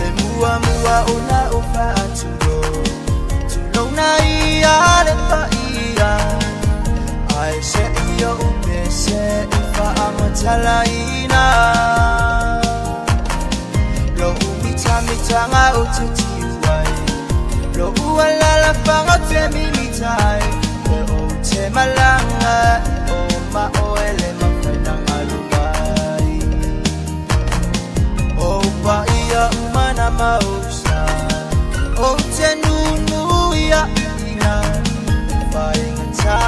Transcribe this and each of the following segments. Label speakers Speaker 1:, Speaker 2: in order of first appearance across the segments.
Speaker 1: E mua ona o faatulo Tulona ia le paia Ai se i o upe se i faamatalaina Lo umitamitanga o te tiuai Lo ualalafaga o te mimitai E o te malanga o ma oe le mafainaga lumai O paia umana mausa O te nunu ia ina Faigata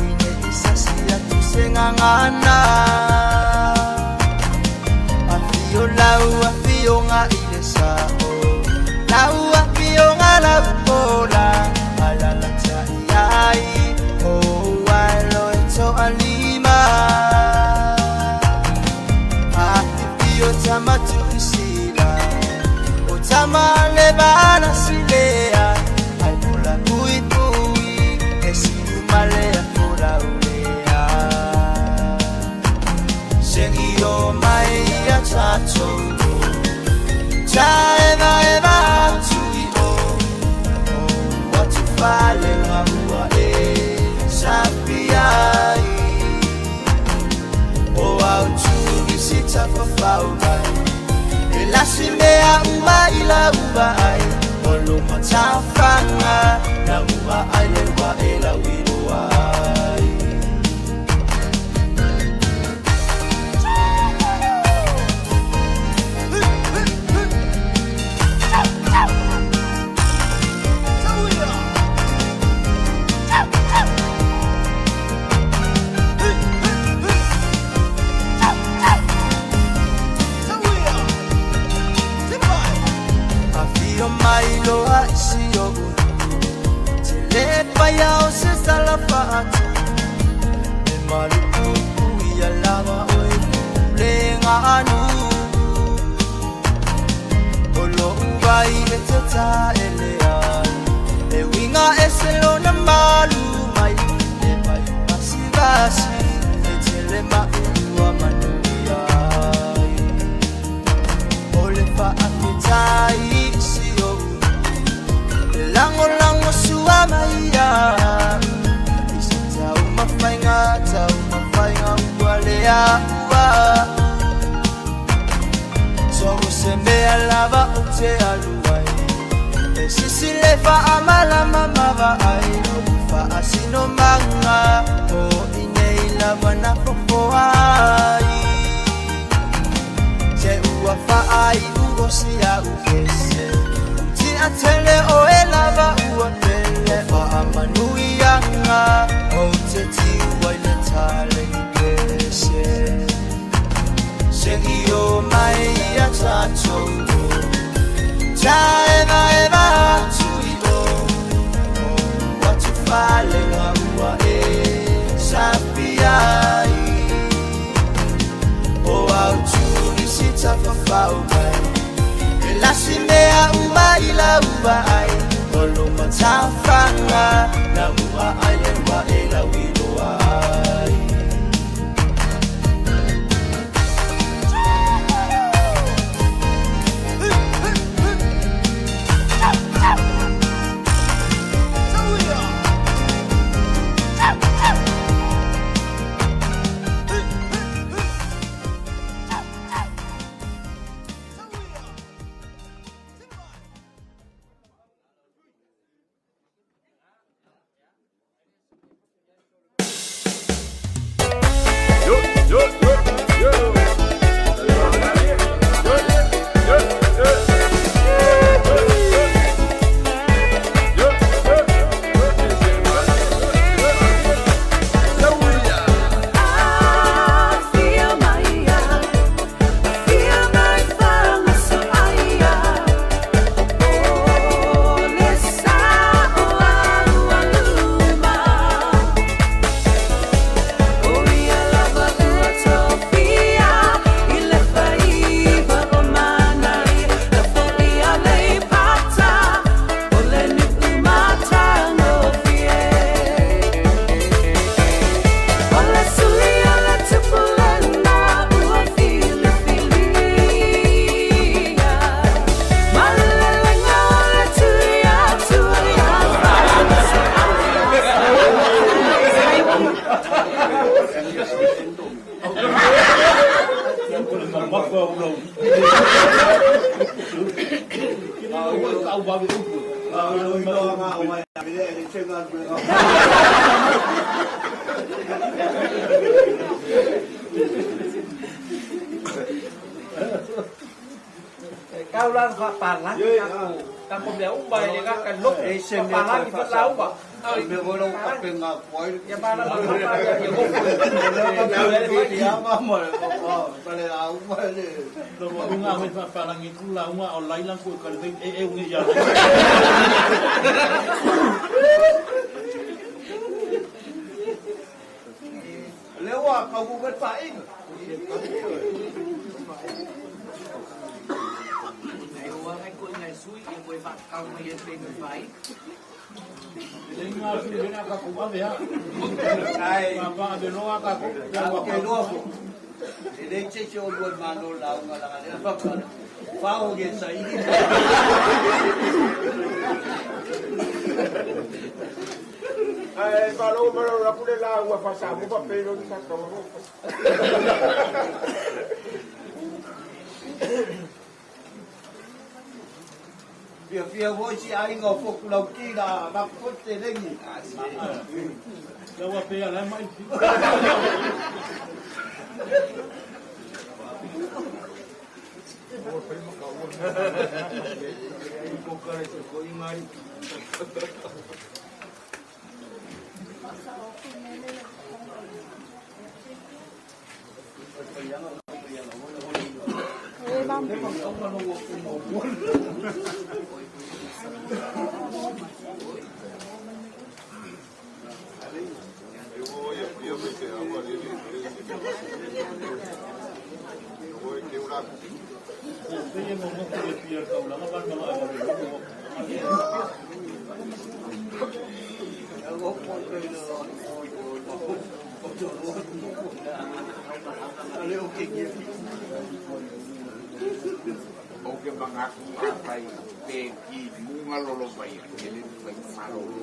Speaker 1: Ine isasi atu se gagana Afio lau afioga i le sao Lau afioga lau pola Alalatai ai O alo e toalima Afifio tamatuisila O tama le bana silea Ai pula pui pui E siu malea fula ulea Sengi o mai ia tatou Ta eva eva atu i o O atu fale ngā ua e Sapiai O au tu i si tafafau mai E lasi mea uma i la ua ai O lo matafanga Na ua ai le ua e la wilo ai. Afio mai loa i si o'u Te le paia o se salafaatu E malupuipu ia lava o e pule anu O lo'u vai e te taele ai E winga e se lona malu mai E mai vasivasi E tele ma e ua manuia ai O le faafetai i si o'u E lagolago sua mai ia I se taumafaiga taumafaiga ua leai. lava o te alu ai. E sisi le faamalama ma vaai lo'u faasinomaga o i nei lava na fofoa ai. Se ua faai'u o si a'u ese Ti'atele oe lava ua pele faamanuiaga ou te tiu ai le taleni pese. Se'i o mai ia tatou Taevaeva atu i o O atu falega ua e sapiai O au turisi tafafao mai E lasi mea uma i lau vaai O lo matafaga Na mua ai le ua e lauiloa ai.
Speaker 2: Ou te manatu afai pe timuga lolovaia, e le mafai ona malolo.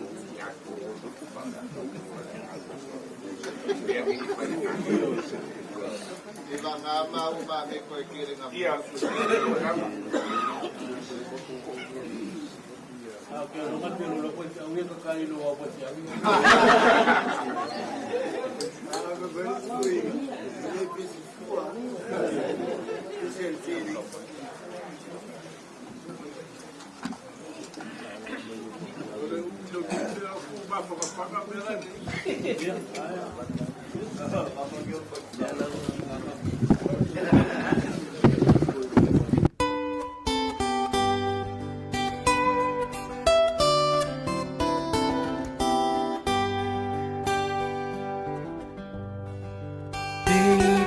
Speaker 2: Te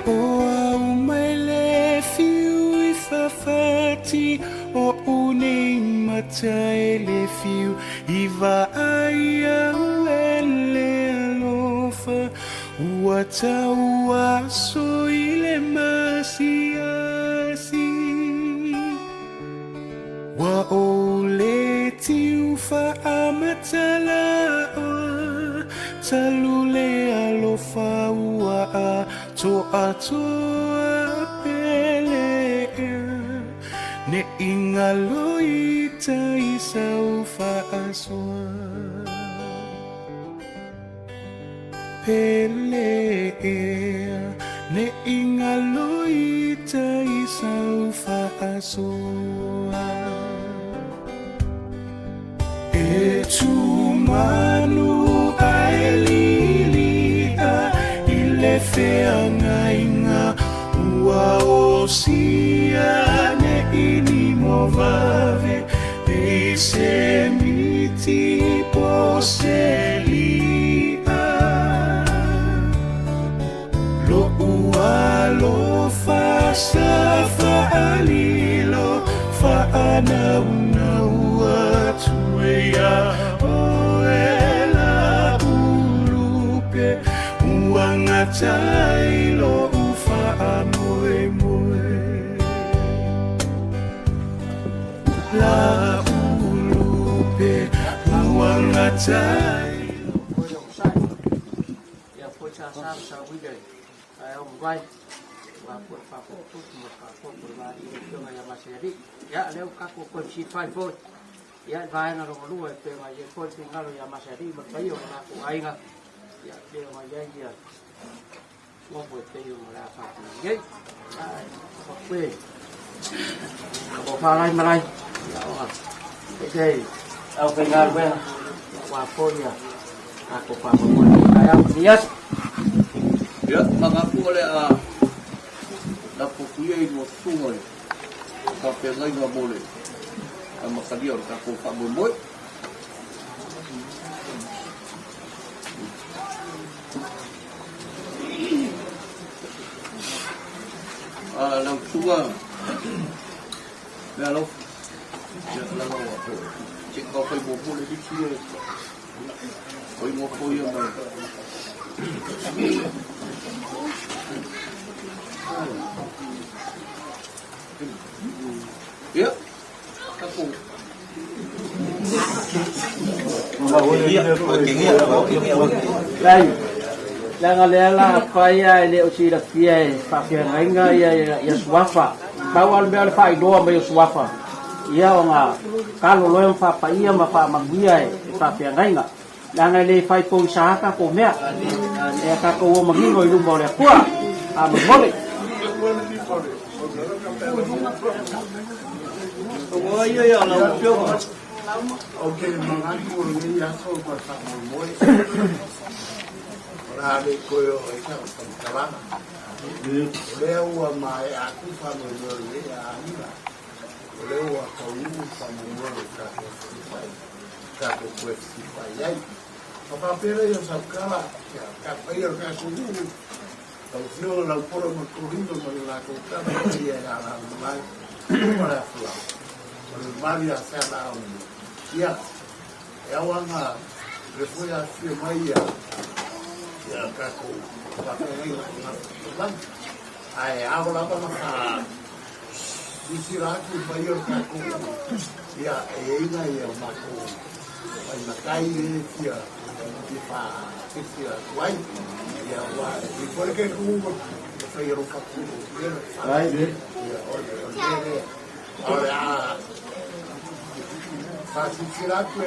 Speaker 2: au mai le fiu i fafati o nei matai le fiu i vaai au e le alofa ua tau aso i le masiasi. Ua o le tiu faamatalaoa talu le alofa ua atoatoa pele ne ingalo i tai sau faasoa pele ne ingalo i tai sau faasoa. E tumanu ae lilia i le feagaiga ua osia ne ini mo vave e se miti po se lia Lo'u alofa sa fa'alilo fa'anaunau atu e ia oe la'ulupe ua gatai lo'u fa'amoemoe la'ulupe ua gatai.
Speaker 3: Ia foi sa sa sa wile ai o mai wa po fa po po mo fa po po va i le fioga ia Maseri ia leu ka ko ko si fai foi ia vai na ro lua pe ma ye foi fingalo ia Maseri ma pai o na ko aiga ia pe ma ia ia mo po te yo la fa ye ai ko pe ko fa lai ma lai ia o te au fingalo wa po ia a ko fa po ai au yes.
Speaker 4: Ia, magapu o le a na pupuia i lua susuga i faafeagaiga mo le amatalia o le tatou faamoemoe. A lau susuga Mealofa, ia laga ua se i taufai muamua le lisi ia o igoa foi ia mai. Ia, tatou.
Speaker 3: Lai, leaga lea la fai a e le o silafia e faafeagaiga ia ia suafa. Pau lava le mea o le faailoa mai o suafa, ia ona kalo loa ma faapaia ma faamanuia e faafeagaiga. Leaga e le fai pogisa tatou mea, e tatou o manino i luma o le Atua. Faamolemole.
Speaker 5: Ou te manatu o lenei aso ma le faamoemoe, o le a le toe oo ai sau faamatalaga. O lea ua maea atu le faamoemoe o lenei aiga, o lea ua taunuu le faamoemoe o le tatou fesilafai, tatou toe fesilafai ai. Ona faapea lea o sau tala, ia tapaia le tatou nuu, lau Afioga Laupolo ma Tolima ma le latou tama ia e Alaalamalae ma le Afolau ma le mamalu ia Fealaau. Ia, e ao lava le foi afifio mai ia ia tatou faafeagaiga o Gafataulimaga, ae ao lava ona faasilasila atu i le paia o le tatou ia e i ai nai a matou Mai matai e fia fia faapese atu ai. Ia aua e pei foi le talitonuga e fai alofa atu i le fale. Ia o le o le mea lea. A o le a faasilasila atu e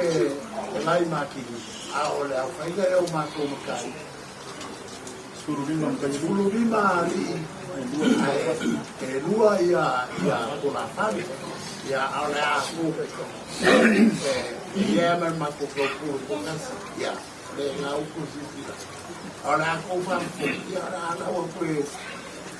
Speaker 5: lai makini, a o le aofaiga lea o matou matai, 15 alii ae e lua ia ia tulafale. Ia a o le a e ia ma le matou taupule toatasi. Ia le na upu silasila. A o le a tou faafofoga, ia o le a lau atu e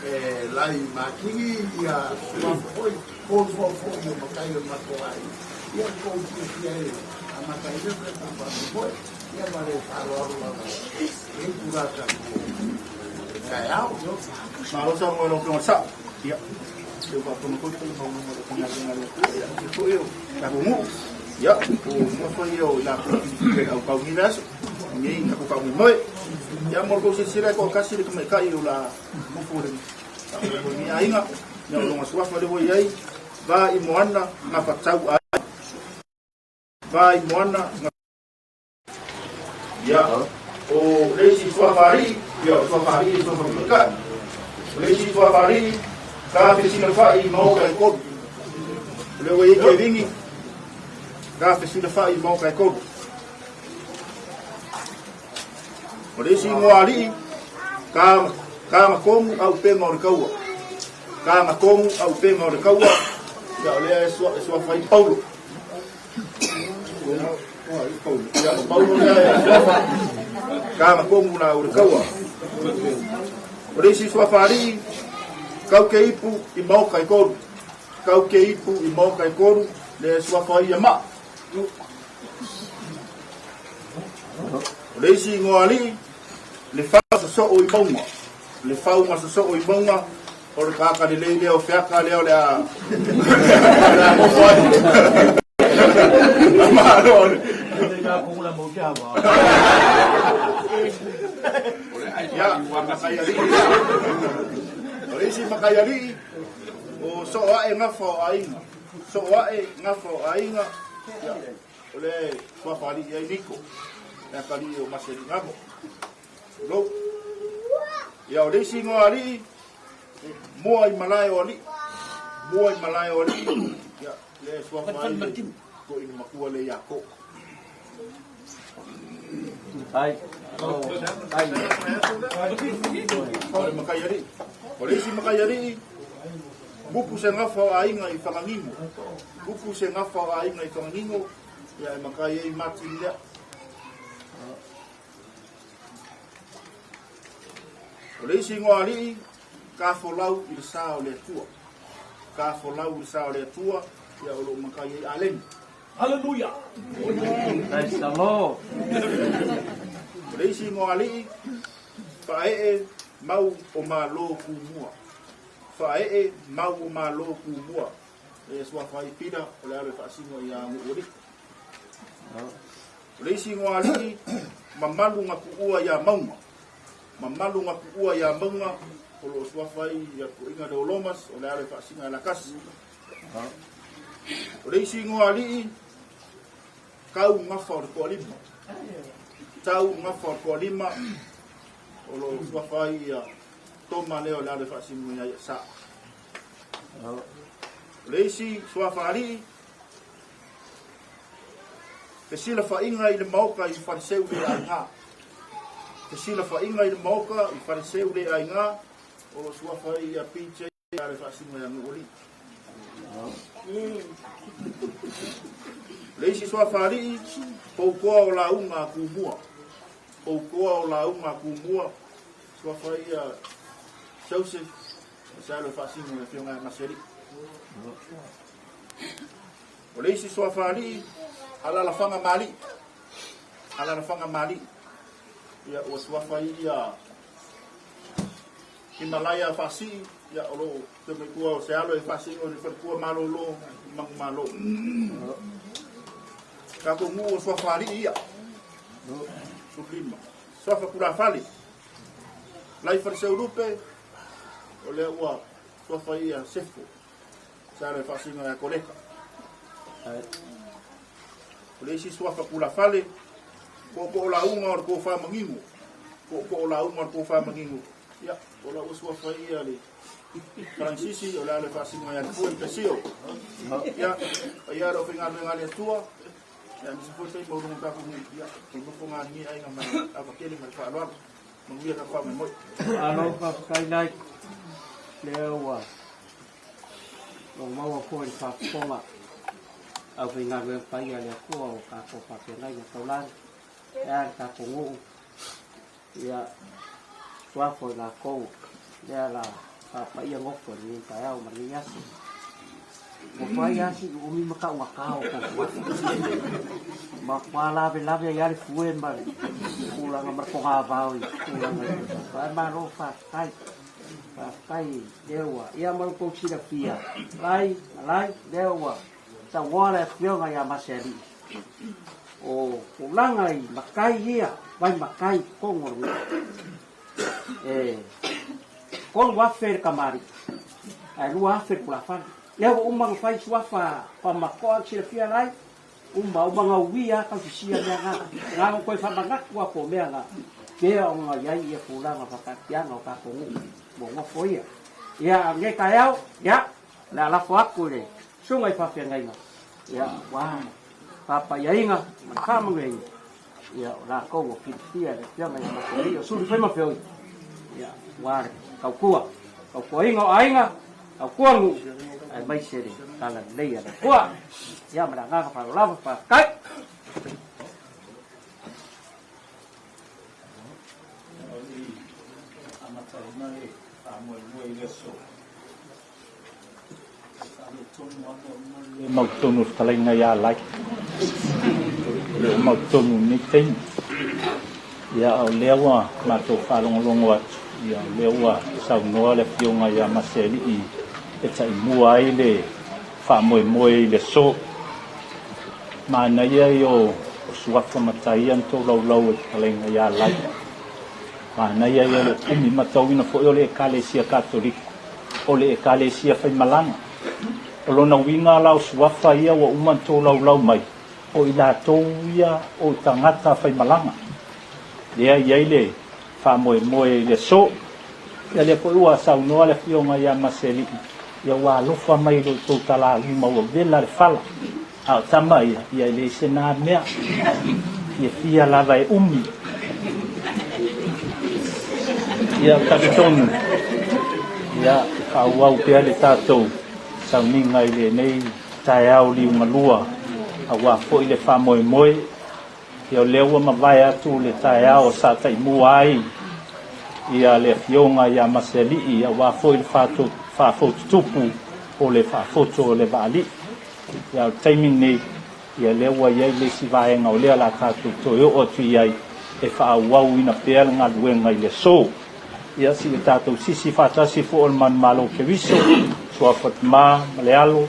Speaker 5: e lai makini ia suafa foi, tou foi o matai o le matou aiga. Ia tou silafia e amata ai le tatou faamoemoe. Ia ma le faaaloalo lava i lenei tulaga o le taeao.
Speaker 6: Malo saunoa i lau Afioga i le Sao. Ia, se ua faafofoga foi le paia maualuga o le aufaigaluega a le Atua, ia, aemaise foi o tatou nuu. Ia, o suafa ia o i latou e filifilia e le aukau i lenei vaiaso, i lenei tatou faamoemoe. Ia, mo le tou silasila e toatasi le tamaitai o le a nofo i le faamoemoe i lenei aiga. Ia, o lona suafa lea ua i ai, Vaimoana Gafatau Aiga. Vaimoana Gafatau. Ia, o le isi suafa alii, ia, o suafa alii e suafa tamaitai. O le isi suafa alii, ka fesilafai i maoka e tolu. O lea ua i ai Kevini, ka fesilafai i maoka e tolu. O le isi igoa alii, ka, ka matomu au pega o le taua. Ka matomu au pega o le taua, ia o lea e suafa ai Paulo. Ka la o le taua. O le isi suafa alii, kau ke ipu i maoka e tolu. Kau ke ipu i maoka e tolu, le suafa ai ia maa. O le isi igoa alii, le fau sosoo i mauga. Le fau ma sosoo i mauga, o le tagata lelei lea o feaka lea o le a o le a nofo ai. Malo le. Ia, matai alii. O le isi matai alii, o soo ae gafa o aiga. Soo ae gafa o aiga. Ia, o le suafa alii ai Niko. Le atalii o Maseligamo. Lou. Ia, o le isi igoa alii, Mua i malae o alii. Mua i malae o alii. Ia, le suafa ai le toeaina matua le ia Ko.
Speaker 3: Ai. Ai.
Speaker 6: O le matai alii. O le isi matai alii, Mupu se gafa o aiga i Fagagigo. Mupu se gafa o aiga i Fagagigo, ia e matai ai Martin lea. O le isi igoa alii, ka folau i le sa o le Atua. Ka folau i le sa o le Atua, ia o lo o matai ai Aleni.
Speaker 4: Haleluia!
Speaker 3: Praise the Lord.
Speaker 6: O le isi igoa alii, Faaee mau o Malo Kumua. Faaee mau o Malo Kumua. E suafa ai Pita, o le alo e faasino ia Nuualii. O le isi igoa alii, mamalu na tuua ia Mauga. Mamalu na tuua ia Mauga, o lo o suafa ai ia toeaiina lea o Lomas, o le alo e faasina e Lakasi. O le isi igoa alii, Tau Gafa o le Toalima. Tau Gafa o le Toalima, o lo o suafa ai ia Toma lea o le alo e faasino ia Sa. O le isi suafa alii, Fesilafaiga i le maoka i Faleseu le aiga. Fesilafaiga i le maoka i Faleseu le aiga, o lo o suafa ai ia PJ a le faasino ia Nuualii. Le isi suafa alii, Poutoa o lauga a Tumua. Poutoa o lauga a Tumua, suafa ai ia Joseph, se alo e faasino le afioga ia Masealii. O le isi suafa alii, Alalafaga Malii. Alalafaga Malii. Ia, ua suafa ai ia Himalaya faasii, ia, o lo o toe mai tua o se alo e faasii o le faletua malolo i Manumalo. Tatou nuu o suafa alii ia. 15. Suafa tulafale. Lai Faleseurupe, o lea ua suafa ai ia Sefo. Sa le faasino ia Koleka. O le isi suafa tulafale, Tootooolauga o le Tofa Manino, Tootooolauga o le Tofa Manino. Ia, o lau suafa ia le Faransisi, o le a le faasino ia te foe Pesio. Ia, paia le aufaigaluega a le Atua, ia, aemaise foi le taimi o luga o tatou nuu, ia, o nofo galigi aiga ma le ava tele ma le faaaloalo. Manuia tatou faamoemoe.
Speaker 3: Malo faafetai Nai, lea ua Ua maua foi le faafofoga aufaigaluega paia a le Atua o tatou faafeagaiga taulagi, e a le tatou nuu, ia suafo i latou lea la faapaia nofo i lenei taeao ma lenei aso. Ua fai lava si uumi ma taugata o tou suafa. Ma ua lavelave ai lava le fue ma le tulaga ma le togavao i tulaga i suafa. Ae malo faafetai. Faafetai lea ua ia ma outou silafia lai ma lai lea ua saunoa le afioga ia Masealii o tulaga i matai ia vai matai i totonu o le nuu e 3000 le kamali'i ae 2000 le tulafale. Lea ua uma ona fai suafa Pamatoa silafia lai uma uma gauia tausisia mea na. Na ona toe faamanatu atu o mea na pea ona i ai ia tulaga faataatiaga o tatou nuu mo nofo ia. Ia, a lenei taeao, ia, o le a lafo atu i le susuga i faafeagaiga, ia, aua faapaiaiga ma le faamanuiaina, ia, o latou ua filifia e le Afioga ia Masalii o Suli Faimafeoi, ia, aua le tautua, tautuaina o aiga, tautua nuu, aemaise le talalelei a le Atua. Ia, ma le agaga faaaloalo lava, faafetai.
Speaker 7: O le amataina le faamoemoe i le aso. Le mautonu o le fetalaiga ia Lai. E le o mautonu i lenei taimi. Ia, o lea ua matou faalogologo atu, ia, o lea ua saunoa le Afioga ia Masealii e taimua ai le faamoemoe i le aso. Manaia ia o suafa matai ia na tolaulau e le fetalaiga ia Lai. Manaia ia o le umi matauina foi o le Ekalesia Katoliko, o le Ekalesia Faimalaga. O lona uiga la o suafa ia ua uma ona tolaulau mai, o i latou ia o tagata faimalaga. Lea e i ai le faamoemoe i le aso. Ia lea foi ua saunoa le Afioga ia Masealii, ia ua alofa mai i lo outou talaluma ua vela le fala. A o tama ia, ia e leai se na mea. Fiafia lava e umi. Ia talitonu, ia e faaauau pea le tatou sauniga i lenei taeao liugalua, aua foi le faamoemoe. Ia o lea ua mavae atu le taeao sa taimua ai ia le Afioga ia Masealii, aua foi le faafotutupu o le faafoto o le Vaalii. Ia, o le taimi lenei, ia lea ua i ai le isi vaega o lea o le a tatou toe oo atu i ai e faaauauina pea le galuega i le aso. Ia, se i tatou sisi faatasi foi o le manumalo o Keriso, Suafa Tama ma le Alo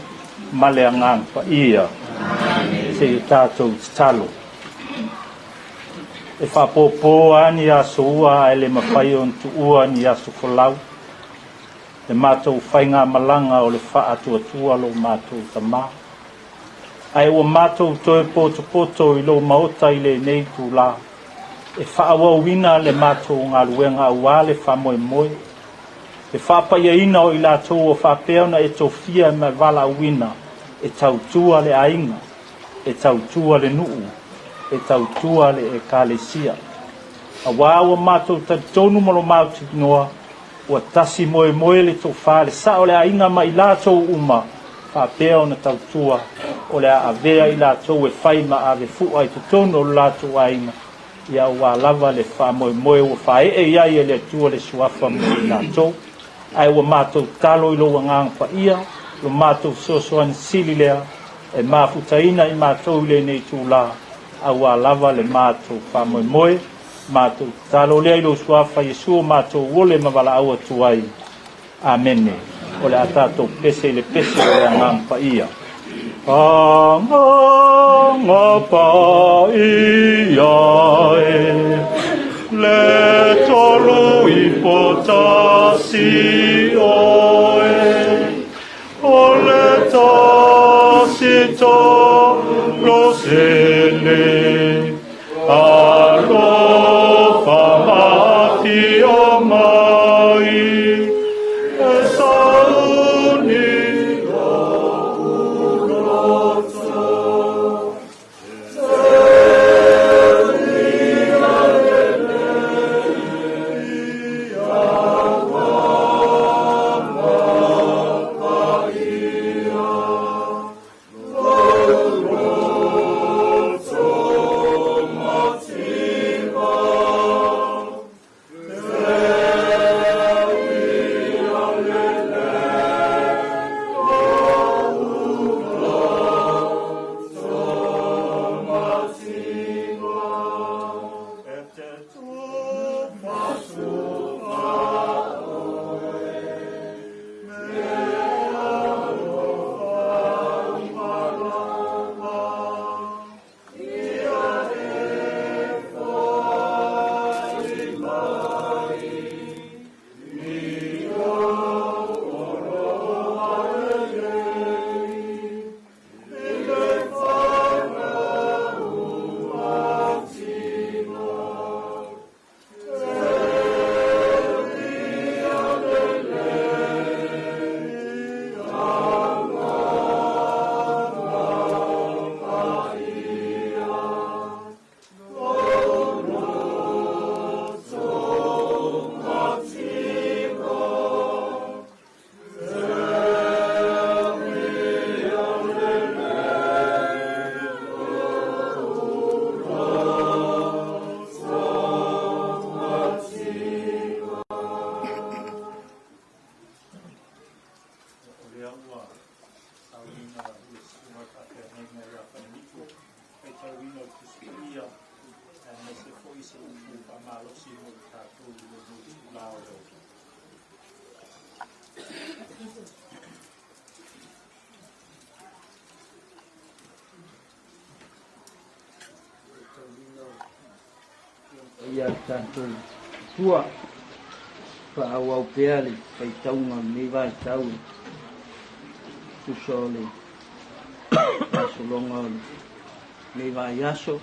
Speaker 7: ma le Agaga Paia. Se i tatou tatalo. E faapopo lava ni aso ua ae le mafai ona tuua ni aso folau. Le matou faigamalaga o le faatuatua lo matou tama. Ae ua matou toe potopoto i lou maota i lenei itula, e faaauauina le matou galuega aua le faamoemoe, le faapaiaina o i latou ua faapea ona e tofia ma e valaauina e tautua le aiga, e tautua le nuu, e tautua le Ekalesia. Aua ua matou talitonu ma lo mautinoa, Ua tasi moemoe le tofa le sao o le aiga ma i latou uma faapea ona tautua, o le a avea i latou e fai ma ave fua i totonu o lo latou aiga, ia aua lava le faamoemoe ua faaee i ai e le Atua le Suafa mo i latou. Ae ua matou tatalo i lou Agaga Paia, lo matou fesoasoani sili lea, e mafutaina i matou i lenei itula, aua lava le matou faamoemoe. Matou tatalo lea i lou Suafa Iesu o matou ole ma valaau atu ai. Amene. O le a tatou pese i le pese o le Agaga Paia. Agaga Paia e, le tolu ipo tasi oe, o le tasi tolo se.
Speaker 2: te tufatufa oe me alofa malama ia e fo'i mai i ou oloa lelei i le fanau matino.
Speaker 7: O lea ua sauina le susuga i le faafeagaiga ia Fainitu, faitauina o le Tusi Paia, aemaise foi se upu faamalosi mo i tatou i lenei itula o le aoauli.
Speaker 4: Ia tatou tua faaauau pea le faitauga o lenei vaitau e tusa o le faasologa o lenei vaiaso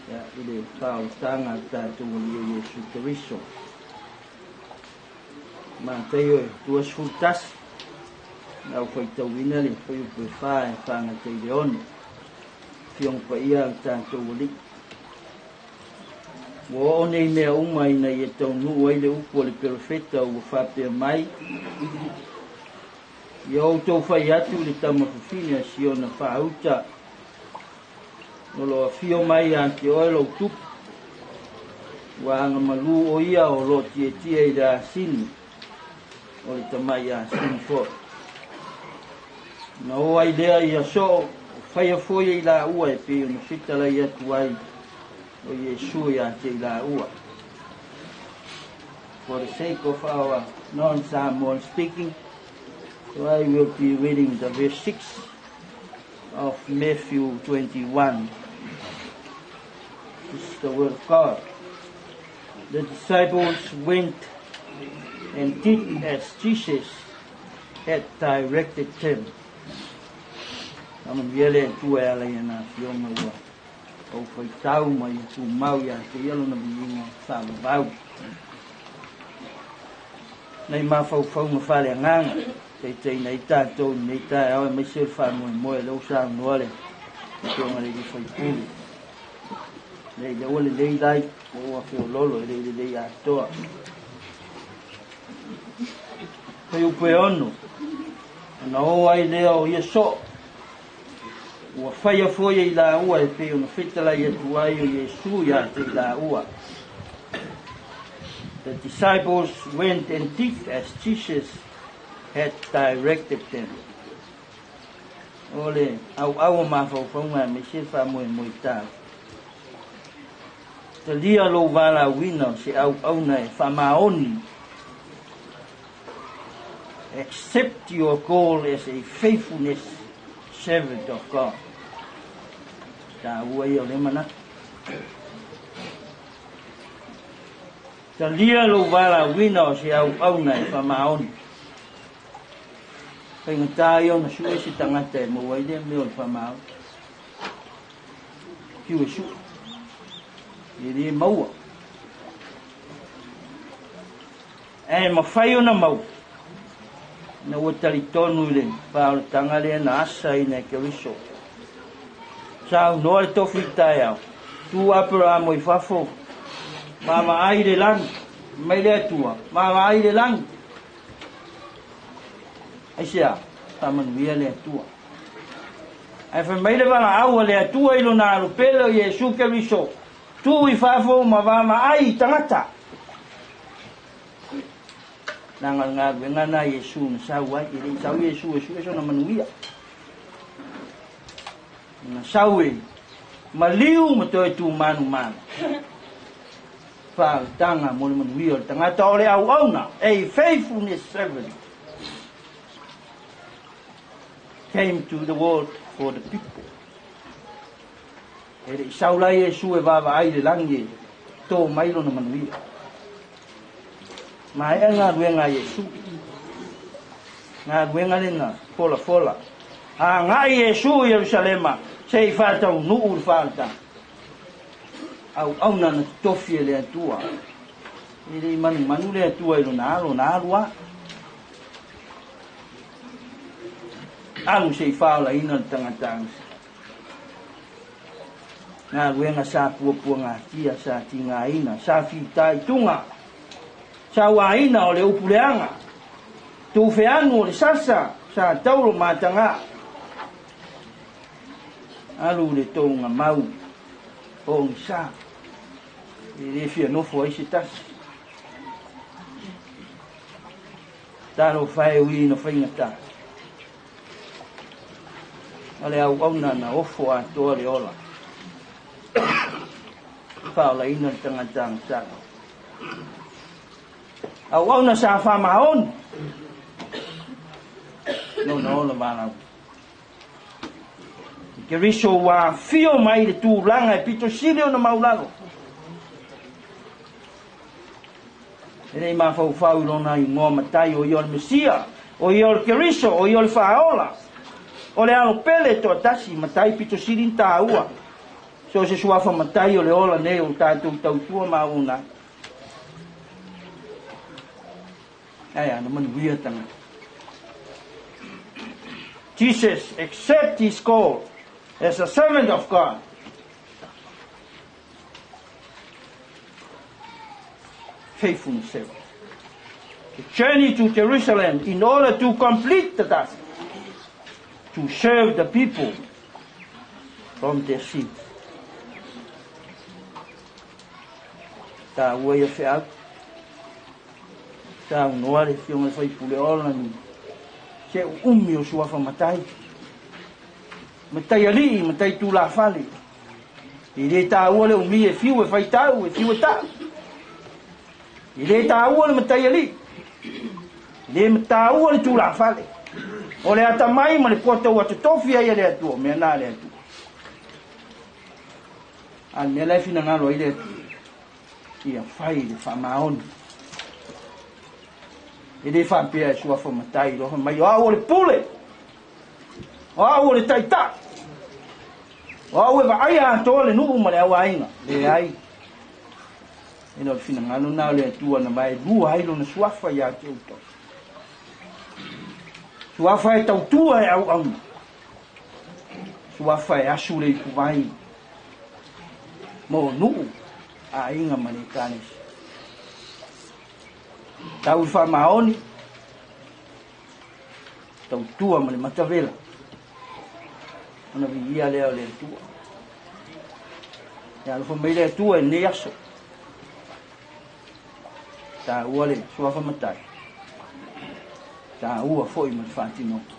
Speaker 4: ia, i le faaolataga a le tatou Alii Iesu Keriso. Mataio e 21, na au faitauina le fuaiupu e 4 e faagata i le 6. Afioga Paia a le tatou Alii. Ua oo nei mea uma ina ia taunuu ai le upu a le perofeta ua faapea mai, Ia outou fai atu i le tama fafine a Siona faauta, o lo o afio mai ia te oe lou tupu, ua agamalu o ia o lo o tietie i le asini, o le tamai asini foi. Na o ai lea ia soo, o faia foi e i laua e pei ona fetalai atu ai o Iesu ia te i laua. For the sake of our non-Samoan speaking, so I will be reading the verse 6 of Matthew 21. This is the word of God. The disciples went and did as Jesus had directed them. Faamanuia le Atua e ala i ana afioga ua ou faitau ma ia tumau ia te ia lona viiga faavavau. Nei mafaufauga faaleagaga taitaiina ai tatou i lenei taeao aemaise o le faamoemoe o lea ua saunoa le Afioga i le sui usufono. Nei, lea ua lelei lai, ua feololo e le i lelei atoa. Fuaiupu e 6, ona o ai lea o ia soo, ua faia foi e i laua e pei ona fetalai atu ai o Iesu ia te i laua. The disciples went and did as Jesus had directed them. O le auau o mafaufauga aemaise le faamoemoe tau. Talia lou valaauina o se auauna e faamaoni. Accept your call as a faithfulness servant of God. Taua ia o lea manatu. Talia lou valaauina o se auauna e faamaoni. Faigata ia ona sue se tagata e maua ai lea mea o le faamaoni. Fiu e sue. E le maua. Ae mafai ona maua. Ina ua talitonu i le faaolataga lea na asaina e Keriso. Saunoa le tofi i le taeao, tu Aperamo i fafo, vaavaai i le lagi, mai le Atua, vaavaai i le lagi. Aisea? Faamanuia le Atua. Ae fai mai le valaau a le Atua i lona alo pele o Iesu Keriso, tu i fafo ma vaavaai i tagata. Leaga o le galuega lena a Iesu na sau ai, e le i sau Iesu e sue sona manuia. Na sau e maliu ma toe tumanumanu. Faaolataga mo le manuia o le tagata o le auauna, a faithfulness servant came to the world for the people. E le i sau la Iesu e vaavaai i le lagi e tō mai lona manuia. Maea galuega a Iesu. Galuega lena folafola. Agai Iesu i Ierusalema se i faataunuu le faaolataga. Auauna na totofi e le Atua. E le i manumanu le Atua i lona alo, na alu lava. Alu se i faaolaina le tagata agisa. Galuega sa puapuagatia, sa tigaina, sa fitaituga, sa uaina o le upu leaga, tuufeanu o le sasa, sa taulo mataga. Alu le touga mau pogisa, e le fia nofo ai se tasi. Talofa e ui ina faigata. A le auauna na ofo atoa le ola. Faaolaina le tagata agasala. Auauna sa faamaoni. Lona ola valaau. I Keriso ua afio mai i le tulaga e pito sili ona maulalo. E le i mafaufau i lona igoa matai o ia o le Mesia, o ia o le Keriso, o ia o le Faaola, o le Alo pele toatasi, matai pito sili na taua. So o se suafa matai o le ola nei o tatou tautua ma auauna ai. Ae a na manuia tagata. Jesus accept his call as a servant of God. Faithful servant. To journey to Jerusalem in order to complete the task, to serve the people from their sins. Taua ia feau. Saunoa le Afioga i le Sui Pule o ni se uumi o suafa matai. Matai alii, matai tulafale. E le taua le umi e fiu e faitau, e fiu e tau. E le taua le matai alii. E le taua le tulafale. O le atamai ma le poto ua totofi ai e le Atua, mea na a le Atua. A le mea la e finagalo ai le Atua, ia fai le faamaoni. E le faapea e suafa matai loa fai mai, o au o le pule, o au o le taitai, o au e vaaia atoa le nuu ma le auaiga. Leai. E le o le finagalo na o le Atua na vaelua ai lona suafa ia te outou. Suafa e tautua e auauna. Suafa e asu le ipuvai mo nuu, aiga ma le Ekalesia. Tau i faamaoni, tautua ma le matavela, ona viia lea o le Atua. E alofa mai le Atua i lenei aso. Taua le suafa matai, taua foi ma le faatinoga.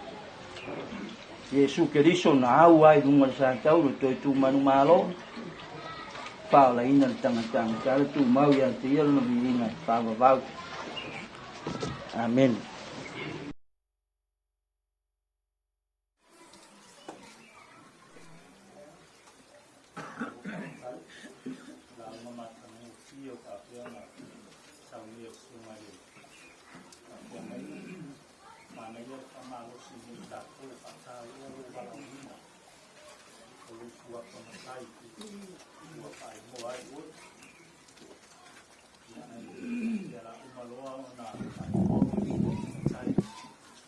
Speaker 4: Iesu Keriso na au ai i luga o le satauro toe tu manumalo, faaolaina le tagata agatala tumau ia te ia lona viiga e faavavau. Amene.
Speaker 7: Manaia le faamalosi mo i tatou e faataua lou valaauina o lou suafa matai ua faaigoa ai oe. Ia, ae ia la uma loa ona faaigoa oe suafa matai,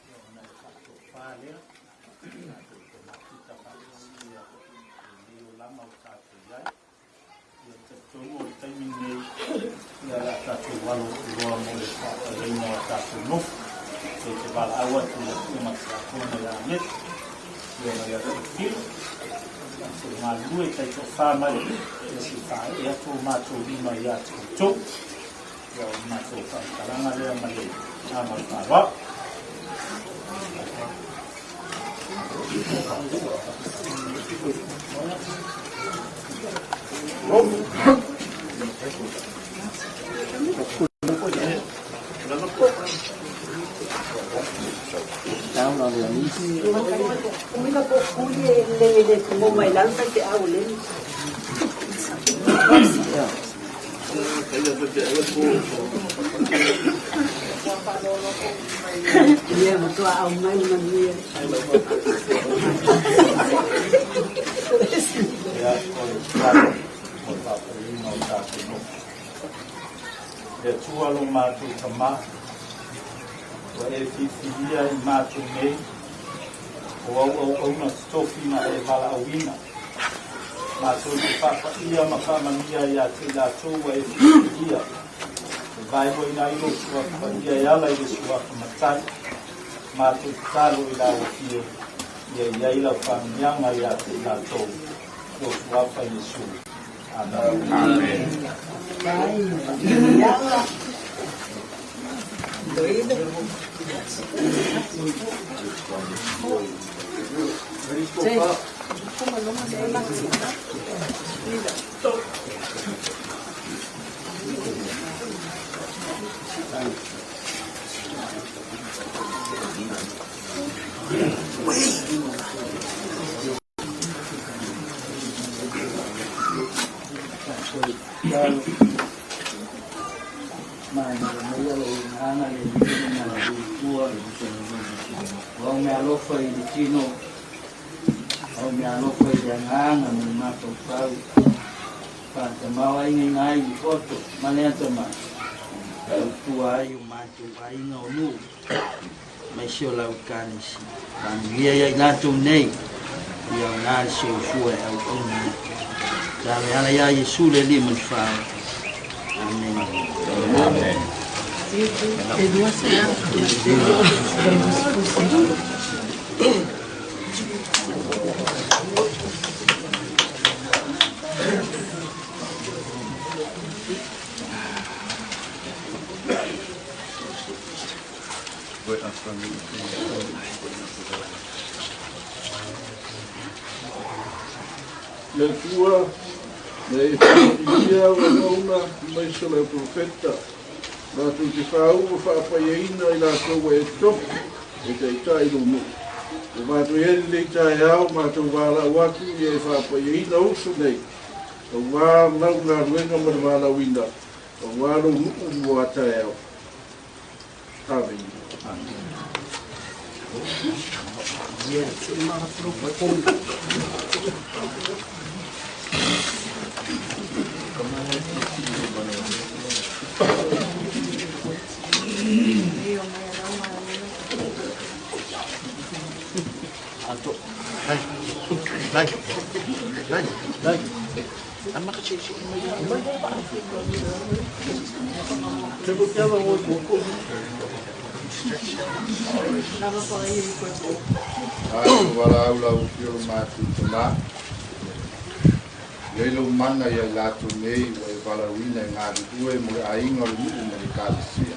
Speaker 7: ia ona e faatofa lea, tatou te mafuta faatasi ia lenei olaga o tatou i ai. Ia talitonu o le taimi lenei, ia o le a tatou alo loa mo le faapaeina o a tatou nofo. Ou te valaau atu i le Afioga i le Tiakono ia Aneti, Afioga ia Teofilo, ia se i galulue taitoafa mai, ia se i faaee atu o matou lima ia te outou. Ia o le matou faamatalaga lea ma le agaga o le faaaloalo. Ia, o le tatalo mo le faafoliina o tatou nuu. Le Atua lo matou Tamā, ua e filifilia i matou nei, o au auauna totofi na e valaauina, matou te faapaia ma faamanuia ia te i latou ua e filifilia, e vaeluaina ai lou Suafa Paia e ala i le Suafa Matai, matou tatalo i lau Afio, ia i ai lau faamanuiaga ia te i latou, lou Suafa Iesu. Amene.
Speaker 4: O au meaalofa i le tino, o au meaalofa i le agaga ma le mafaufau, faatamaoaigaina ai i poto ma le atamai, tautua ai o matou aiga o nuu ma isi o lau Ekalesia. Faamanuia ia i latou nei, ia aoga le soifua e auauna ai. Tatalo e ala ia Iesu le Alii ma le Faaola. Amene. Amen.
Speaker 6: Le Atua, na e filifilia au auauna aemaise o lau profeta, latou te faauu ma faapaiaina i latou ua e tofi e taitai lou nuu. Ua matou i ai lenei taeao, matou valaau atu ia e faapaiaina uso nei, aua lau galuega ma le valaauina, aua lou nuu mo a taeao. Amene. Matou valaau lau Afioga matou tama, i ai lou mana ia i latou nei ua e valaauina e galulue mo le aiga o le nuu ma le Ekalesia.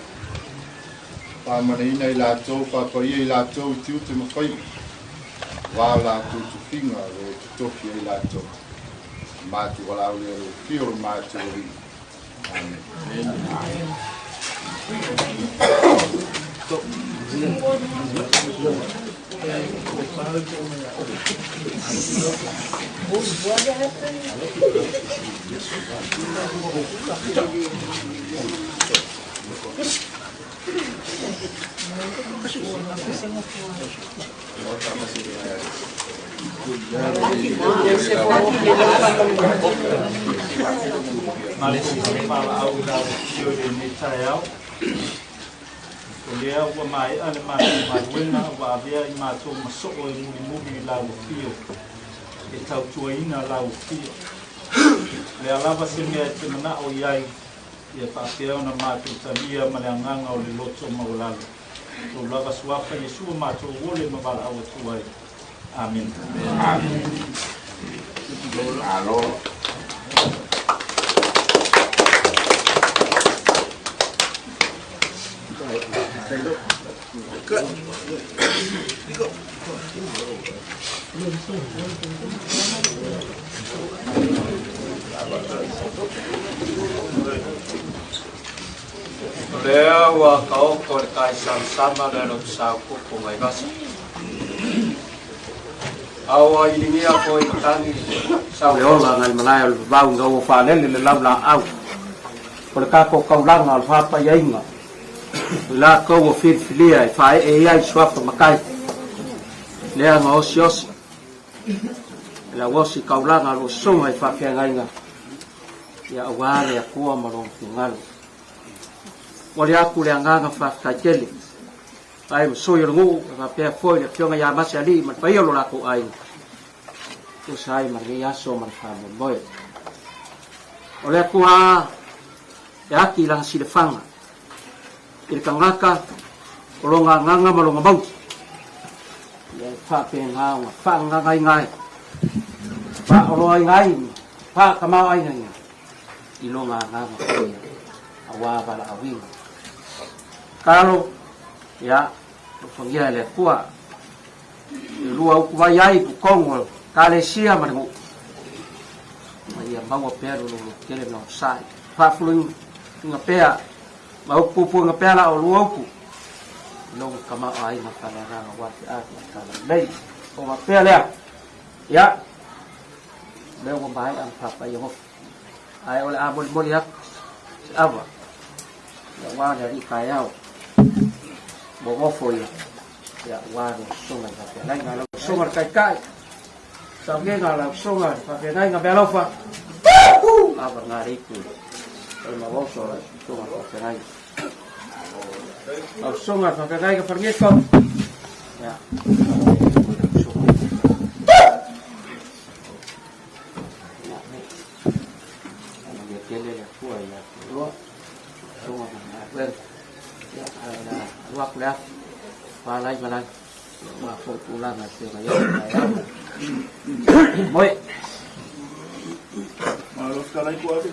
Speaker 6: Faamanaina i latou, faapaia i latou i tiute ma faiva, aua o latou tofiga ua e totofi ai latou. Matou valaau lea i lou afio o lo matou Alii. Amene.
Speaker 7: Matou valaau i lau Afio i lenei taeao. O lea ua maea le matou galuega ua avea i matou ma soo e mulimuli i lau Afio e tautuaina lau Afio. O le a lava se mea e te manao i ai, ia faapea ona matou talia ma le agaga o le loto maualalo. Lou lava Suafa Iesu o matou ole ma valaau atu ai. Amene.
Speaker 5: Malo.
Speaker 3: Lea ua taoto le taesamasama le lotosaopupu mai vasa. A ua iligia foi matagi sau le ola nai malae o le vavau ina ua faalele le laulaau o le tatou taulaga o le faapaiaiga o i latou ua filifilia e faaee i ai suafa matai lea na osiosi e le auosi taulaga a lua susuga i faafeagaiga ia aua le Atua ma lona finagalo. Momoli atu le agaga faafetai tele ai ma sui o le nuu e faapea foi le afioga ia Masealii ma le paia o lo latou aiga tusa ai ma lenei aso ma le faamoemoe. O le Atua e ati i lana silafaga i le tagata o lona agaga ma lona mauli, ia e faapena ona faagagaina ai, faaoloaina ai, faatamaoaigaina i lona agaga paia aua valaauina. Talo, ia, alofagia e le Atua, e lua upu vai ai i totonu o Ekalesia ma le nuu, ma ia maua pea lo lou tele ma onosai. Faafuluina pea ma upu puipuiga pea la oulua upu i lou tamaoaiga faaleagaga aua le feau ma le talalelei. O faapea lea, ia, o lea ua maea ona faapaia gofa, ae o le a molimoli atu se ava aua le alii taeao ua gofo ia, ia aua le susuga i le faafeagaiga, lau susuga i le taitai, sauniga lau susuga i le faafeagaiga mealofa, ava na le itu o le mauauso lau susuga i le faafeagaiga. Lau susuga i le faafeagaiga Faligeko, ia, tele le Atua ia te oe. Susuga ma le galuega. Ia, ae o le a alu atu le afi, palai malai, aua foi tulaga e pei ona i ai le taeao. Moe.
Speaker 6: Malo fetalai ko ave.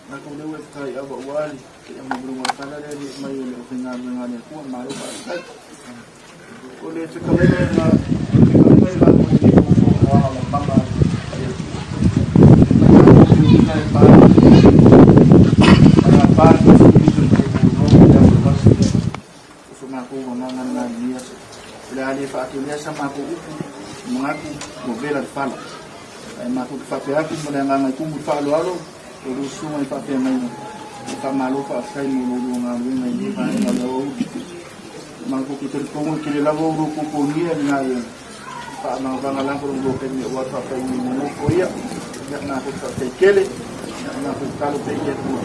Speaker 6: Na ko leu e whakai awa ua ali. Te ama murunga o tala lea li mai o le o whengaluenga le akua. Malo whaatai. Ko le te kalena e ngā te kalena e ngā koe ni o fo o ala manga ai akua. Mai ngā koe ni ina e pā mai ngā pā ni o ni o te o no o te awa wasi o so mā kou ngā ngā ngā ni aso. O le ali e whaatelea sa mā kou upu mangaku mo vela le fala. Ai mā kou te whapea atu mo le anganga i kumu whaaloalo o rusunga i whapea mai o whamalo whaafetai mo lo lua ngā luenga i le vaenga o le awauli. Manatua ke talitonu e tele lava o lou puapuagia i nai faamagavaga lava o lou taimi aua le faafaiga nonofo ia. Ia na kou faafetai tele, ia na kou tatalo pea i le Atua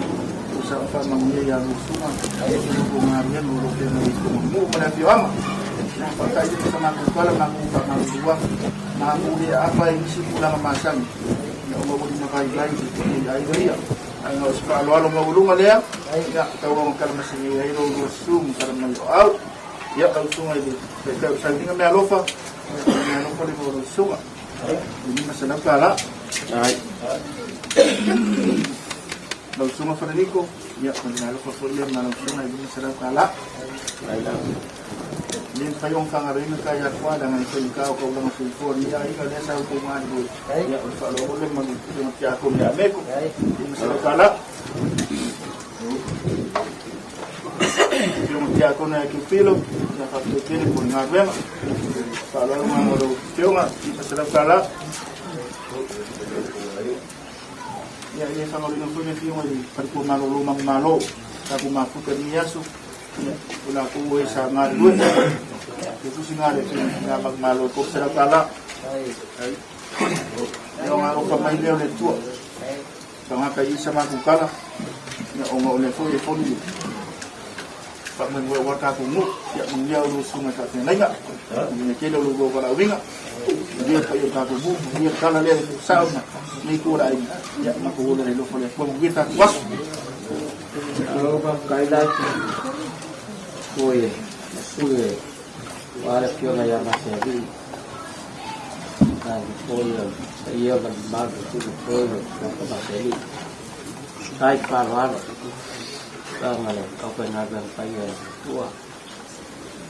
Speaker 6: o sa faamanuia ia lou susuga aemaise o lou galuega o lo o feagai ai totonu o le nuu ma le afioaga. Ia faafetai tele sa matou tala matou faamalulu atu, matou le aapa ai i nisi tulaga masani, ia ona ua limavaivai i aiga ia. Ae na o se faaaloalo maualuga lea, ia, tau ona talamasegei ai lo lua susu ma tala mai o au. Ia, lau susuga i le taitai o Sauniga Mealofa, ia, mealofa le mo lau susuga. E $500.
Speaker 3: Ai.
Speaker 6: Lau susuga Faleliko, ia, o le mealofa foi lea ma lau susuga e $500.
Speaker 3: Ai la.
Speaker 6: Le mafai ona faagaloina ta ia koa, leaga e faigata o kaulaga soifua ni aiga lea sa outou galulue. Ia, o le faaaloalo lea ma le afioga Tiakono ia Meko, $500. Afioga Tiakono ia Kiufilo, ia faafetai tele mo le galuega. Faaaloalo ga lau afioga, $500. Ia, e le faagaloina foi le afioga i le Faletua Malolo Manumalo, tatou mafuta i lenei aso. O latou e sa galulue. E tusi ngā le ngā manumalo e $300. Ia o ngā alofa mai lea o le Atua. Tagata i sa matou tala. Ia ona o lea foi e foni le faamoemoe aua tatou nuu. Ia manuia o lou susuga i faafeagaiga. Manuia tele o lou lua valaauina. Manuia le paia o le tatou nuu. Manuia le tala lea e sao ma nei itu o le aiga. Ia matou ola i le alofa o le Atua. Manuia tatou aso.
Speaker 3: Malo faafetai la sui sui aua le afioga ia Masealii na foi o paia ma le mamalu o sui foi o Suafa Masealii. Faafetai faaaloalo tulaga le aufaigaluega paia e le Atua.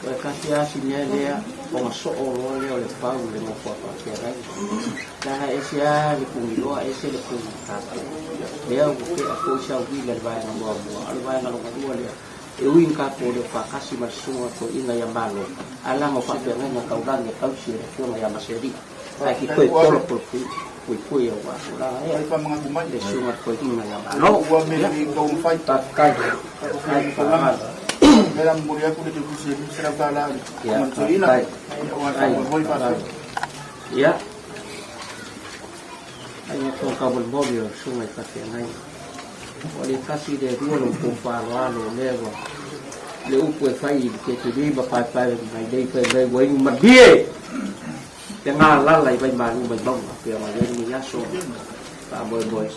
Speaker 3: O e tasi lava si mea lea ona soo loa lea o le pau i le nofo a faafeagaiga. Leaga e ese lava le pugiloa ese le pugi tatou. Lea ua tea foi sau uila i le vaega muamua, a o le vaega lona lua lea, e ui ina tatou le o faatasi ma le susuga toeaina ia Malo, ae leaga o faafeagaiga taulagi e tausi e le afioga ia Masealii. Ae ki toe tolo puipui aua tulaga ia le susuga toeaina ia Malo. Ia, faafetai. Faafetai faamalo. Ia, faafetai. Faafetai. Ia, ai na tō kamolimoli o susuga i faafeagaiga. Ua le tasi le lua lou tou faaaloalo o lea ua le upu e fai i le ketili ma paepae mai nei fai mai ua inu malie le galala i vaimalu mai mauga pei ona i ai lenei aso faamoemoe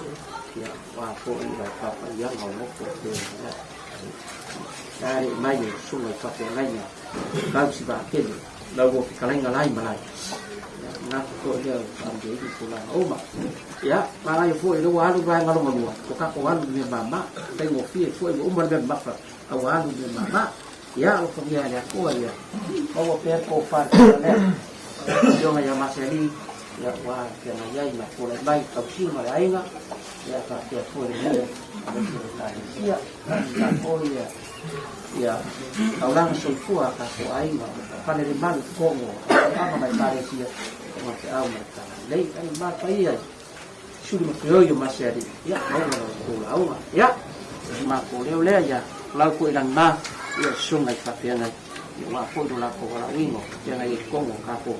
Speaker 3: ia aua foi le papaiaga o nofo pei ona i ai. Alii mai le susuga i faafeagaiga tausi vaatele lau ua fetalaiga lai ma lai. Ia, manatu foi lea ua faamalieina tulaga uma. Ia, manaia foi lea ua alu le vaega lona lua, ua tatou alu i le mea mama. Faigofie foi ua uma le mea mamafa, a ua alu i le mea mama. Ia, alofagia e le Atua ia maua pea le tofa i le tulaga lea. Afioga ia Masealii, ia ua feagai ai ma tulai mai tausiga o le aiga, ia faapea foi le nuu aemaise le Ekalesia. Tatou ia ia taulaga soifua a tatou aiga, fale le malu totonu o afioaga ma Ekalesia, ma feau ma le talalelei. Ai ma paia i suli ma feoi o Masealii, ia maua la outou lauga. Ia, o matou leo lea, ia lau foi lagima, ia susuga i faafeagai, ia aua foi lo latou valaauina o feagai ai totonu o tatou